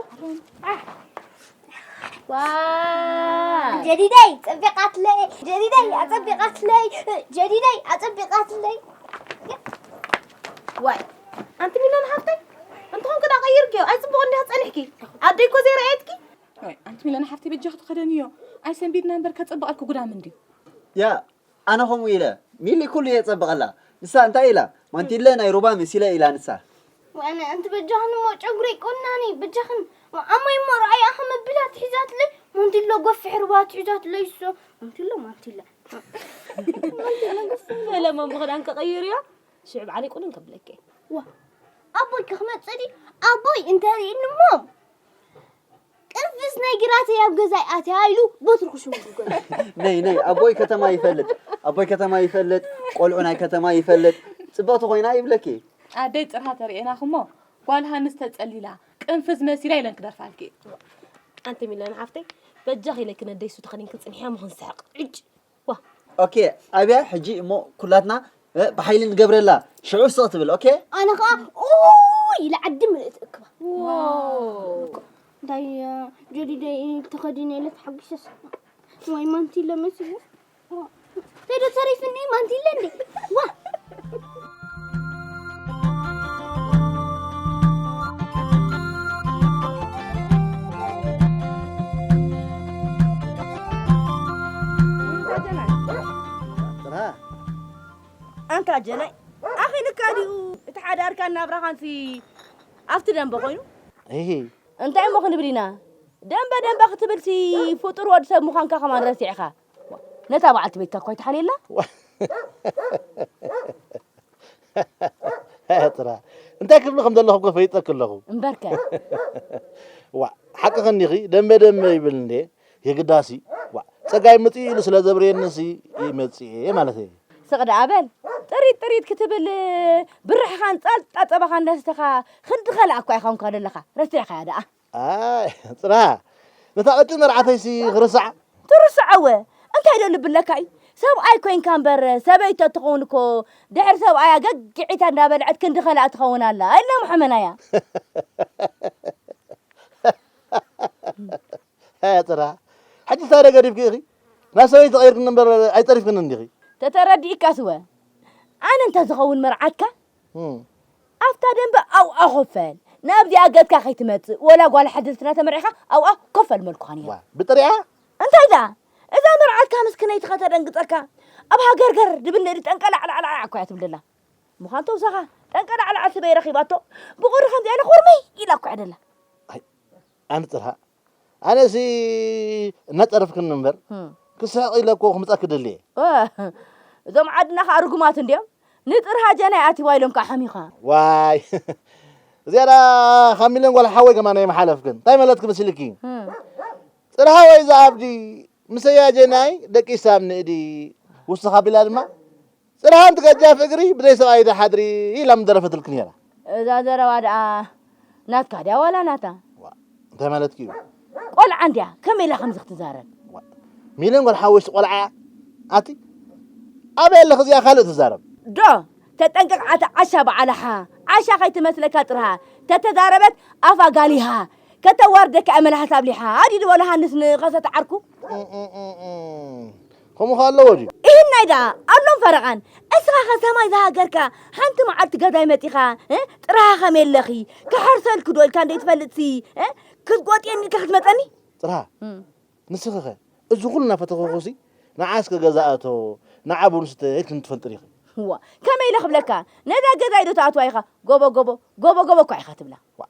ኣራይ። ዋ! ጀዲደይ ጸቢቓትለይ፣ ጀዲደይ ኣጸቢቓትለይ፣ ጀዲደይ ኣጸቢቓትለይ። ዋይ፣ ኣንቲ ሚለን ሓፍተይ፣ እንተኾንኪ ደኣ ቀይርክዮ፣ ኣይጽቡቕ እንዲያ ጸኒሕኪ። ኣደይ እኮ ዘይረኣየትኪ። ዋይ፣ ኣንቲ ሚለን ሓፍተይ በጃኺ ተኸደንዮ። ኣይሰንቢድና እምበር ከጸብቐልኪ ጉዳም እንድዩ። ያ፣ ኣነ ከምኡ ኢለ፣ ሚሊ ኩሉ የጸብቐላ። ንሳ እንታይ ኢላ? ማንቲለ ናይ ሩባ መሲለ ኢላ ንሳ። ወይነ፣ ኣንቲ በጃኽን እሞ ጨጉረይ ቆናኒ፣ በጃኽን ኣሞይ እሞ ረኣይ ኣኸ መቢላ ትሒዛትለይ፣ ማንቲለ ጎፍሕ ሩባ ትሒዛትለይ እሶ። ማንቲለ፣ ማንቲለ። በለ፣ እሞ ብኽዳን ክቕይር እዮ። ሽዑ ባዕለይ ቁንን ከብለኪ። ዋ፣ ኣቦይ ክመጽእ ድዩ? ኣቦይ እንተሪእኒ እሞ፣ ቅንፍዝ ናይ ግራተይ ኣብ ገዛይ ኣትያ ኢሉ በትሩ ክሽምጉ ገለ። ነይ፣ ነይ፣ ኣቦይ ከተማ ይፈልጥ፣ ኣቦይ ከተማ ይፈልጥ፣ ቆልዑ ናይ ከተማ ይፈልጥ። ጽብቕቲ ኮይና ይብለኪ። ኣደይ ጽርሃ ተርእየናኹሞ፣ ጓል ሃንስ ተጸሊላ፣ ቅንፍዝ መሲላ ኢለን ክደርፋልኪ። ኣንቲ ሚለን ሓፍተይ፣ በጃኺ ኢለኪ ነደይ ሱ ተኸዲንኪ ጽንሕያ ምኽን ስሕቕ። ዕጭ። ዋ። ኦኬ፣ ኣብያ ሕጂ እሞ ኩላትና፣ እ፣ ብሓይሊ ንገብረላ፣ ሽዑ ስቕ ትብል። ኦኬ? ኣነ ኸኣ ኡይ ኢለ ዓዲ ምልእቲ እክባ። ዋው። እንታይ፣ እ፣ ጀዲደይ ተኸዲነ ኢለ ተሓጒሰስ። ወይ ማንቲለ መሲሉ። ተይዶ ተሪፍኒ ማንቲለ እንዴ? ዋ። ጥራ። ኣንታ ጀናይ፣ ኣኺልካ ድዩ እቲ ሓዳርካን ናብራኻንሲ ኣብቲ ደንበ ኮይኑ? እሂ። እንታይ እሞ ክንብል ኢና? ደንበ ደንበ ክትብልሲ ፍጡር ወዲ ሰብ ምዃንካ ከማን ረሲዕኻ። ነታ በዓልቲ ቤትካ እኳ ኣይትሓልየላ? ዋ-፣ ጥራ። እንታይ ክብል ከም ዘለኹ እኮ ፈሊጠኪ ኣለኹ። እምበርከ። ዋ፣ ሓቅኺ እኒኺ፣ ደንበ ደንበ ይብል እንዴ? የግዳሲ፣ ዋ፣ ጸጋይ ምጽእ ኢሉ ስለ ዘብርየንሲ ይመጽእ እየ ማለት እየ። ስቕ ደኣ በል። ጥሪት ጥሪት ክትብል ብርሕኻን ጻልጣ ጸባኻ እንዳስተኻ ክንዲ ኸልኣ እኳ ኢኻ እንኳ ዘለኻ። ረሲዕኻያ ደኣ። ኣይ፣ ጽራ። ነታ ቅጭን መርዓተይሲ ክርስዓ? ትርስዓወ። እንታይ ዶ ልቢ ኣለካ እዩ? ሰብኣይ ኮይንካ እምበር፣ ሰበይቲ እትኸውን እኮ ድሕሪ ሰብኣያ ገግዒታ እንዳበልዐት ክንዲ ኸልኣ ትኸውን ኣላ። ኣይልና መሐመናያ። ኣያ ጥራ። ሕጂ እንታይ ዶ ገዲፍኪ ኢኺ? ናብ ሰበይቲ ተቐይርክኒ እምበር ኣይጸሪፍክንን ዲኺ? ተተረዲእካስ ወ? ኣነ እንተ ዝኸውን መርዓትካ፣ እም። ኣብታ ደንበ ኣብኣ ኮፈል። ናብዚኣ ገጽካ ከይትመጽእ። ወላ ጓል ሓደስትና ተመርዒኻ ኣብኣ ኮፈል መልኩኻ ነይሩ። ዋ፣ ብጥሪኣ? እንታይ ደኣ? እዛ መርዓትካ ምስክነይቲ ከተደንግጸካ። ኣብ ሃገርገር ድብል ንእዲ ጠንቀላዕላዕላዕ እኮ እያ ትብል ደላ። ምዃን ተውሳኻ፣ ጠንቀላዕላዕ ስበይ ረኺባቶ። ብቑሪ ከምዚኣ ኢለ ኮርመይ ኢላ እኮ እያ ደላ። ኣይ፣ ኣነ ጥርሃ። ኣነሲ እናጸረፍክኒ እምበር፣ እም። ክስሕቕ ኢለ እኮ ክምጻክ ደልየ። እ፣ እዞም ዓድና ኸኣ ርጉማት እንድዮም። ንጥርሃ ጀናይ ኣትይዋ ኢሎም ከኣ ሓሚኻ። ዋይ። እዚኣ ደኣ ካብ ሚልዮን ጓል ሓወይ ከማን ኣይመሓለፍክን። እንታይ መለትኪ መሲልኪ? እም። ጥርሃ ወይ ዝኣብዲ፣ ምሰያ ጀናይ ደቂሳ ኣብ ንእዲ ውስኽ ኣቢላ ድማ፣ ጽርሃ ኣንቲ ገጃፍ እግሪ ብዘይ ሰብኣይ ዶ ሓድሪ ኢላ ምደረፈትልኪ ነይራ። እዛ ዘረባ ደኣ ናትካ ድያ ዋላ ናታ? ዋ፣ እንታይ ማለትኪ እዩ? ቆልዓ እንድያ፣ ከመይ ኢላ ከምዚ ክትዛረብ? ዋ፣ ሚልዮን ጓል ሓወይሲ ቆልዓ እያ። ኣቲ ኣበይ ኣለኺ እዚኣ ካልእ ትዛረብ? ዶ፣ ተጠንቀቕ ኣቲ ዓሻ በዓላሓ። ዓሻ ከይትመስለካ ጥርሃ። ተተዛረበት ኣፋ ጋሊሃ። ከተዋርደካ እያ መልሓስ ኣብሊሓ። ኣዲ ድበሎ ሃንስ ንኸሰት ዓርኩ። እም፣ እም፣ እም፣ እም። ከምኡ ከ ኣለዎ ድዩ? ኢሂናይ ደኣ ኣሎም ፈረቓን። እስኻ ኸ ሰማይ ዝሃገርካ ሓንቲ መዓልቲ ገዛይ መጺኻ እ? ጥራኻ ከመይ ኣለኺ? ክሓርሰልኪ ዶ ኢልካ እንዶ ይትፈልጥሲ እ? ክትጎጥየኒ ኢልካ ክትመጸኒ? ጥራ እም። ንስኺ ኸ እዚ ኩሉ እናፈተኹኺሲ ንዓ እስከ ገዛ እቶ ንዓ ቡን ስተ ኢልክኒ ትፈልጢ ዲኺ? እዋ ከመይ ኢለ ክብለካ ነዛ ገዛይ ዶ ትኣትዋ ኢኻ ጎቦ ጎቦ ጎቦ ጎቦ እኳ ኢኻ ትብላ። ዋእ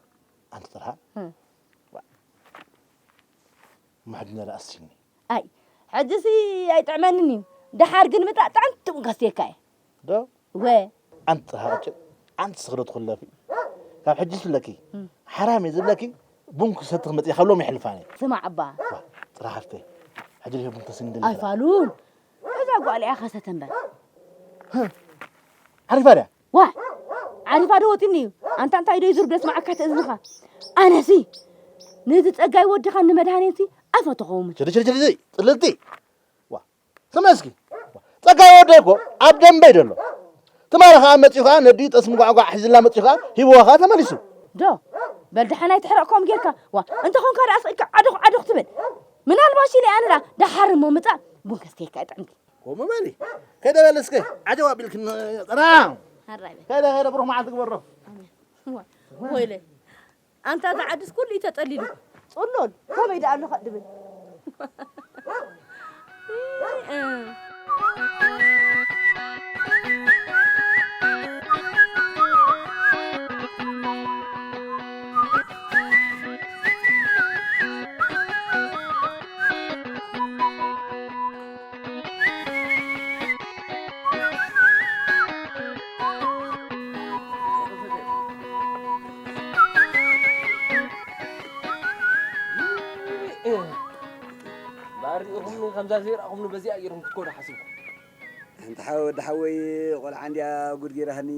ኣንቲ ጥራ እም። ዋእ እሞ ሕጂ ነዳ ኣስችኒ። ኣይ ሕጂሲ ኣይጥዕመንን እዩ። ደሓር ግን ምጻእ ጥዕምቲ ቡን ከስትየካ እየ። ዶ? ወ። ኣንቲ ሃቅጭ ኣንቲ ስኽረት ኩለፊ ካብ ሕጂ ዝፍለኪ ሓራም እየ ዝብለኪ ቡን ክሰቲ ክመፅእ ካብ ሎም ይሕልፋኒ። ስማዕ እባ። ጥራ ሓፍተይ ሕጂ ሪፈ ቡን ክተስኒ ደሊ። ኣይፋሉን። እዛ ጓል እያ ከሰተ እምበር። ዓሪፋ ድያ? ዋእ! ዓሪፋ ዶ ወጢኒ እዩ? ኣንታ እንታይ ዶ ይዙር ብለስማዓካ እቲ እዝንኻ? ኣነሲ ነዚ ጸጋይ ወድኻን ንመድሃኔንሲ ኣይፈተኸውምን። ሸዲ ሸዲ ሸዲ ጥልልቲ ዋ ስመ እስኪ ዋ፣ ጸጋይ ወደይ እኮ ኣብ ደንበይ ደሎ ትማሊ ከዓ መፂኡ ከዓ ነዲኡ ጠስሚ ጓዕጓዕ ሒዝላ መፂኡ ከዓ ሂብዋ ከዓ ተመሊሱ። ዶ በል ደሓን ኣይትሕረቕኮም ጌርካ ዋ እንተኾንካ ደኣ ስቕ ኢልካ ዓዶኽ ዓዶኽ ትብል ምናልባሽ ኢለ ኣነ ደኣ ደሓር እሞ ምጻእ ቡን ከስተየካ እየ ጥዕምቲ። ከምኡ በሊ ከይደ በሊ እስከ ዓጀብ ኣቢልክኒ ጥራ ኣራይ በል። ከይደ ከይደ ብሩኽ መዓልቲ ግበሮ። ወይለይ ኣንታ እዛ ዓድስ ኩሉ እዩ ተጠሊሉ። ጽሉል ከመይ ደኣ ኣለኻ ድብል። ባሪእኹምኒ ከምዛ ዘይረእኹምኒ በዚኣ ገይርኩም ክትኮኑ ሓሲብኩም። ኣንታ ሓወ ወዲ ሓወይ ቆልዓ እንድያ ጉድ ገይራትኒ።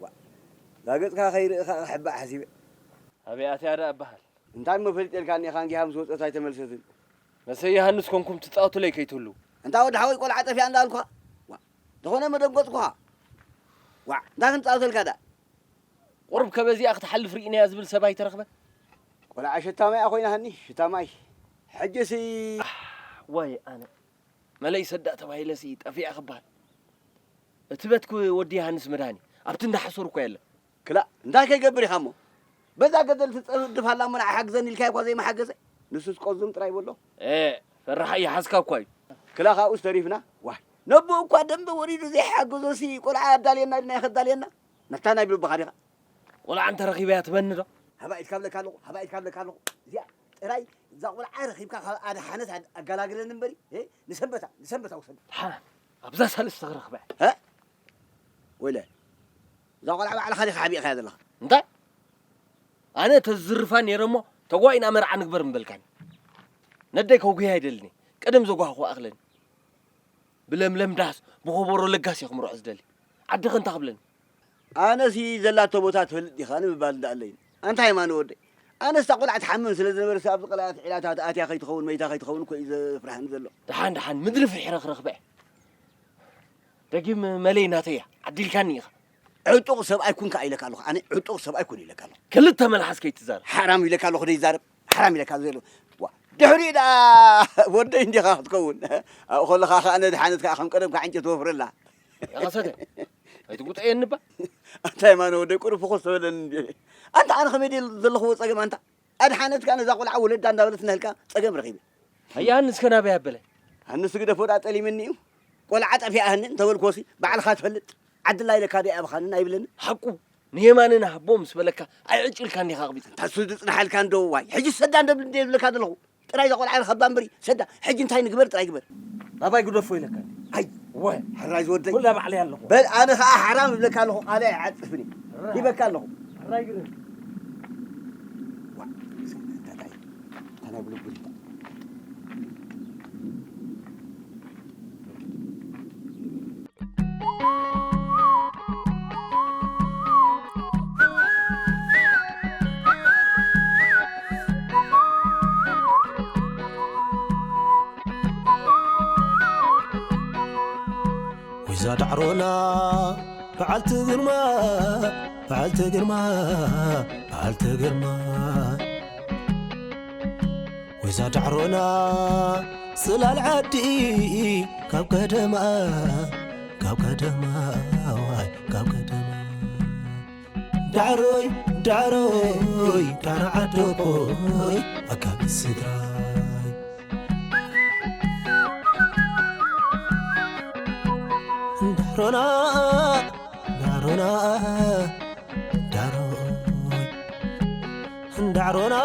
ዋ እዛ ገጽካ ከይርኢ ከኣ ክሕባእ ሓሲበ። ኣበይ ኣትያ ደኣ እበሃል። እንታይ እሞ ፈሊጠልካ እኒኤ ካንጊሃ ምስ ወጸት ኣይተመልሰትን። መሰይ ዮሃንስ ኮንኩም ትጻወቱለይ ከይትህልዉ። ኣንታ ወዲ ሓወይ ቆልዓ ጠፊኣ እንዳበልኩኻ። ዋ እንተኾነ መደንገጽኩኻ። ዋዕ እንታይ ክንጻወተልካ ደኣ። ቁሩብ ከበዚኣ ክትሓልፍ ርኢናያ ዝብል ሰብ ኣይተረኽበን። ቆልዓ ሸታማይ እያ ኮይና ሃኒ ሽታማይ። ሕጅሲ። ዋይ ኣነ መለይ ሰዳእ ተባሂለሲ ጠፊኣ ክበሃል። እቲ በትኪ ወዲ ዮሃንስ መድሃኒ ኣብቲ እንዳሓሰሩ እኮ የለን። ክላእ እንታይ ከይገብር ኢኻ እሞ በዛ ገደል ትጸድፍ ኣላ እሞ ንዓ ሓግዘኒ ኢልካዮ እኳ ዘይመሓገዘ ንሱስ ቆዝም ጥራይ በሎ። ኤእ ፈራሓ ይሓዝካ እኳ እዩ። ክላ ካብኡስ ተሪፍና ዋይ ነቦኡ እኳ ደንበ ወሪዱ ዘይሓገዞሲ ቆልዓ ኣዳልየና ኢልናዮ ከዳልየና ናታ ናይ ብልብኻ ዲኻ። ቆልዓ እንተ ረኺበያ ትበኒ ዶ? ሃባ ኢልካ ብለካ ኣለኹ ሃባ ኢልካ ብለካ ኣለኹ እዚኣ ጥራይ እዛ ቆልዓ ረኺብካ ካብ ኣድሓነት ኣድ- ኣጋላግለኒ እምበሪ እ፣ ንሰንበታ ንሰንበታ ውሰድ። ሓ ኣብዛ ሳልስቲ ክረኽበ። እ? ወይለ እዛ ቆልዓ ባዕልኻ ዲኻ ሓቢእኻያ ዘለኻ። እንታይ ኣነ ተዝዝርፋ ነይረ እሞ ተጓኢና መርዓ ንግበር ምበልካኒ። ነደይ ከጉያ ኣይደልን እየ። ቀደም ዘጓህኹ ኣኽለኒ። ብለምለም ዳስ ብኾቦሮ ለጋስ እየ ክምርዖ ዝደሊ። ዓድኺ እንታይ ክብለኒ? ኣነሲ ዘላቶ ቦታ ትፈልጥ ዲኻ ንምባል እንዳኣለይን ኣንታ የማነ ወደይ ኣነስ እታ ቆልዓ ትሓምም ስለ ዝነበረሲ ኣብዚ ቀላያት ዒላታት ኣትያ ከይትኸውን መይታ ከይትኸውን እኮ እዩ ዘፍርሃኒ ዘሎ። ደሓን ደሓን ምድሪ ፍሒረ ክረኽበ እየ። ደጊም መለይ ናተይ እያ ዓዲልካኒ ኢኻ። ዕጡቕ ሰብኣይ ኩን ከኣ ኢለካ ኣለኹ ኣነ ዕጡቕ ሰብኣይ ኩን ኢለካ ኣለኹ። ክልተ መልሓስ ከይትዛረብ። ሓራም ኢለካ ኣለኹ ደይዛረብ ሓራም ኢለካ ዘሎ። ዋ ድሕሪኡ ደኣ ወደይ እንዲኻ ክትከውን ኣብኡ ከለኻ ከኣ ነድሓነት ከኣ ከም ቀደምካ ዕንጨት ወፍረላ። ያኸሰተ ኣይትጉጠየኒ እባ። ኣንታ የማነ ወደይ ቁሩብ ፍኹስ ተበለኒ እንዲ ኣንታ ኣነ ከመይ ድየ ዘለኽዎ ጸገም ኣንታ ኣድሓነትካ ነዛ ቆልዓ ወለዳ እንዳበለት ናህልካ ጸገም ረኺበ። ኣያሃንስ ከ ናበይ ኣበለ? ሃንስ ግደፎ ደኣ ጠሊምኒ እዩ። ቆልዓ ጠፊኣህኒ እንተበልክዎሲ ባዕልኻ ትፈልጥ ዓድላ ኢለካ ደይ ኣብኻንን ኣይብለንን። ሓቁ ንየማነ ንሃቦ ምስ በለካ ኣይዕጭልካን ዲኻ ኣቕቢጽ። ታሱ ዝጽንሓልካ እንዶ ዋይ ሕጂ ሰዳ እንደብል እንደ ይብለካ ዘለኹ ጥራይ እዛ ቆልዓ ርኸባ እምበሪ ሰዳ ሕጂ እንታይ ንግበር ጥራይ ግበር። ናባይ ግደፎ ኢለካ። ኣይ ወ ሕራይ ዝወደይ ኩላ ባዕለይ ኣለኹ። በል ኣነ ኸዓ ሓራም ይብለካ ኣለኹ ቃለይ ኣይዓጽፍን እየ ሂበካ ኣለኹ። ሕራይ ግረ ወይዛ ዳዕሮና በዓልቲ ግርማ በዓልቲ ግርማ በዓልቲ ግርማ ወይዛ ዳዕሮና ጽላል ዓዲ ካብ ቀደማ፣ ካብ ቀደማ፣ ዋይ፣ ካብ ቀደማ። ዳዕሮይ፣ ዳዕሮይ፣ ዳዕሮ ዓደቦይ፣ ኣካቢ ስድራይ። ዳዕሮና፣ ዳዕሮና፣ ዳዕሮይ። ዳዕሮና፣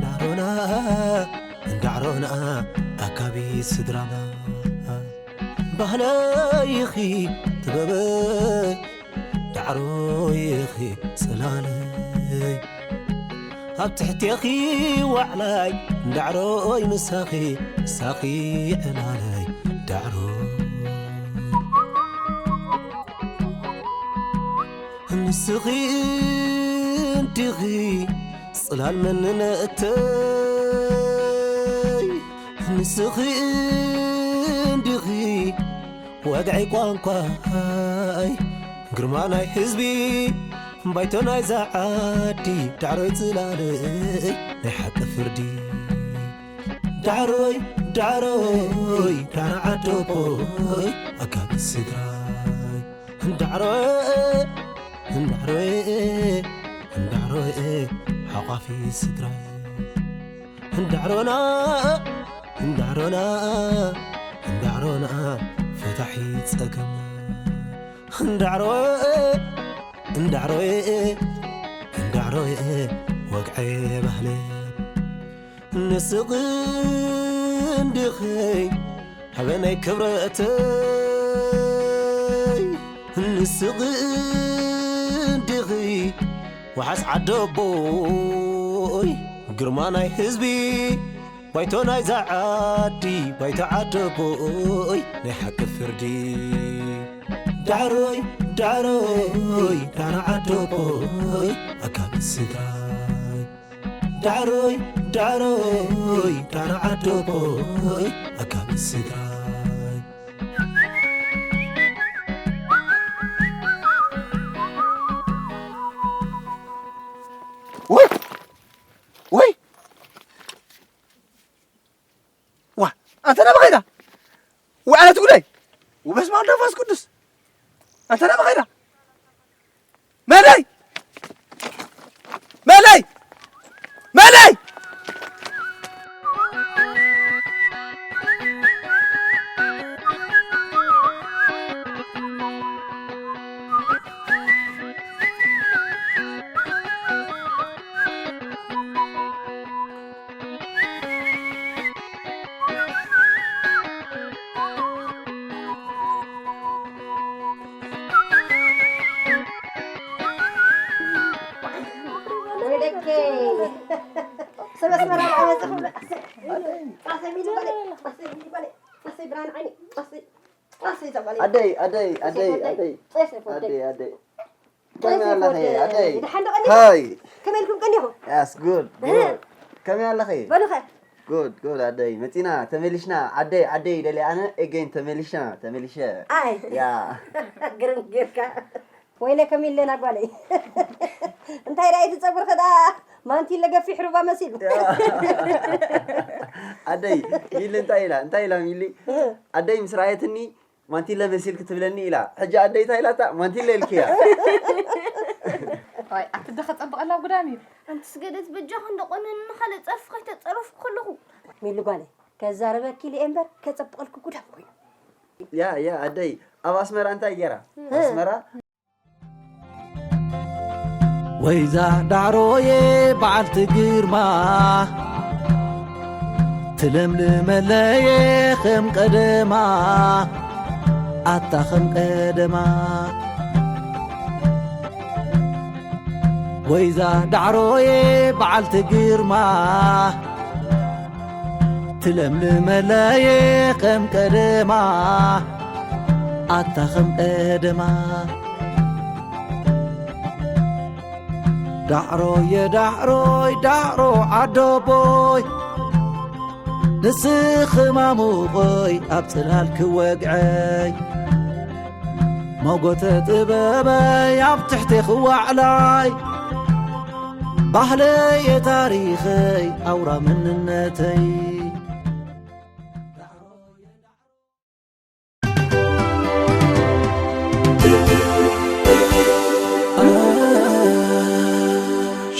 ዳዕሮና፣ ዳዕሮና፣ ኣካቢ ስድራና። ባህለይ ኢኺ ጥበበይ፣ ዳዕሮይ ኢኺ ጽላለይ። ኣብ ትሕቴኺ ዋዕላይ፣ ዳዕሮይ ምሳኺ፣ ምሳኺ ዕላለይ፣ ዳዕሮይ። ንስኺ እንዲኺ ጽላል መንነተይ፣ ንስኺ እንዲኺ ወግዒ ቋንቋይ፣ ግርማ ናይ ህዝቢ፣ ባይቶ ናይዛ ዓዲ፣ ዳዕሮይ ጽላለይ፣ ናይ ሓቂ ፍርዲ። ዳዕሮይ፣ ዳዕሮይ፣ ዳዕሮ ዓደቦይ፣ ኣካቢ ስድራይ። እንዳዕሮ፣ እንዳዕሮ፣ እንዳዕሮ፣ ሓቋፊ ስድራይ። እንዳዕሮና፣ እንዳዕሮና፣ እንዳዕሮና፣ ፈታሒ ጸገም። እንዳዕሮ፣ እንዳዕሮ፣ እንዳዕሮ፣ ወግዐ ባህለ። ንስኺ እንዲኺ ሃበነይ ክብረተይ፣ ንስኺ እንዲኺ ዋሓስ ዓደቦይ፣ ግርማ ናይ ህዝቢ፣ ባይቶ ናይዛ ዓዲ፣ ባይቶ ዓደቦይ፣ ናይ ሓቂ ፍርዲ። ዳዕሮይ፣ ዳዕሮይ፣ ዳዕሮ ዓደቦይ፣ ኣካል ስድራይ። ዳዕሮይ፣ ዳዕሮይ፣ ዳዕሮ ዓደቦይ፣ ኣካል ስድራይ። ወይ! ወይ! ዋ! ኣንተ ናበይ ኸይዳ? ውዕለት ጉዳይ! ወበስመ ኣብ ወወልድ ወመንፈስ ቅዱስ! ኣንተ ናበይ ኸይዳ? መለይ! መለይ! መለይ! ወይለከ። ሰብ ኣስመራ ደኣ መጺኹም። ጣሰይ ሚሊ በለ፣ ጣሰይ ሚሊ በለ፣ ጣሰይ ብርሃን ዓይኒ፣ ጣሰይ፣ ጣሰይ ዘበለ። ኣደይ፣ ኣደይ፣ ኣደይ፣ ኣደይ። ጣሰይ ወደይ። ኣደይ፣ ኣደይ። ከመይ ኣለኺ ኣደይ? ደሓን ዶ ቀኒኹም? ሃይ። ከመይ ኢልኩም ቀኒኹም? Yes, good, good። ከመይ ኣለኺ? በሉ ኸ። Good, good ኣደይ። መጺና፣ ተመሊሽና። ዓደይ፣ ዓደይ ደልየ ኣነ፣ again ተመሊሽና፣ ተመሊሸ። ኣይ። ያ። ግርም ጌርካ። ወይለ ከመይ ኣለና ጓለይ? እንታይ ደኣ እቲ ጸጉርኸ ደኣ ማንቲለ ገፊሕ ሩባ መሲሉ። ያ። ኣደይ፣ ሚሊ እንታይ ኢላ? እንታይ ኢላ ሚሊ? ኣደይ ምስ ረኣየትኒ፣ ማንቲለ መሲልኪ ትብለኒ ኢላ። ሕጂ ኣደይ እንታይ ኢላታ? ማንቲለ ኢልክያ። ዋይ፣ ኣቲ ደኸ ጸብቐላ ጉዳም እዩ። ኣንቲ ስገደት በጃኺ እንዶ ቆነኒ ካልእ ጸርፊ ከይተጸረፍኩ ከለኹ። ሚሊ ጓለይ፣ ከዛረበኪ ኢለ እምበር ከጸብቐልኩ ጉዳም ኮይኑ። ያ፣ ያ፣ ኣደይ፣ ኣብ ኣስመራ እንታይ ገይራ? እ። ኣስመራ? ወይዛ ዳዕሮየ በዓልቲ ግርማ፣ ትለምልመለየ ከም ቀደማ፣ ኣታ ከም ቀደማ። ወይዛ ዳዕሮየ በዓልቲ ግርማ፣ ትለምልመለየ ከም ቀደማ፣ ኣታ ከም ቀደማ። ዳዕሮየ ዳዕሮይ ዳዕሮ ዓደቦይ፣ ንስኺ ማሙቐይ ኣብ ጽላል ክወግዐይ፣ ሞጎተ ጥበበይ ኣብ ትሕቴኺ ዋዕላይ፣ ባህለየ ታሪኸይ ኣውራ መንነተይ።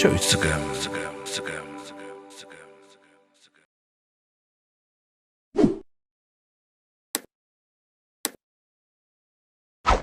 ሸዊት ስገም።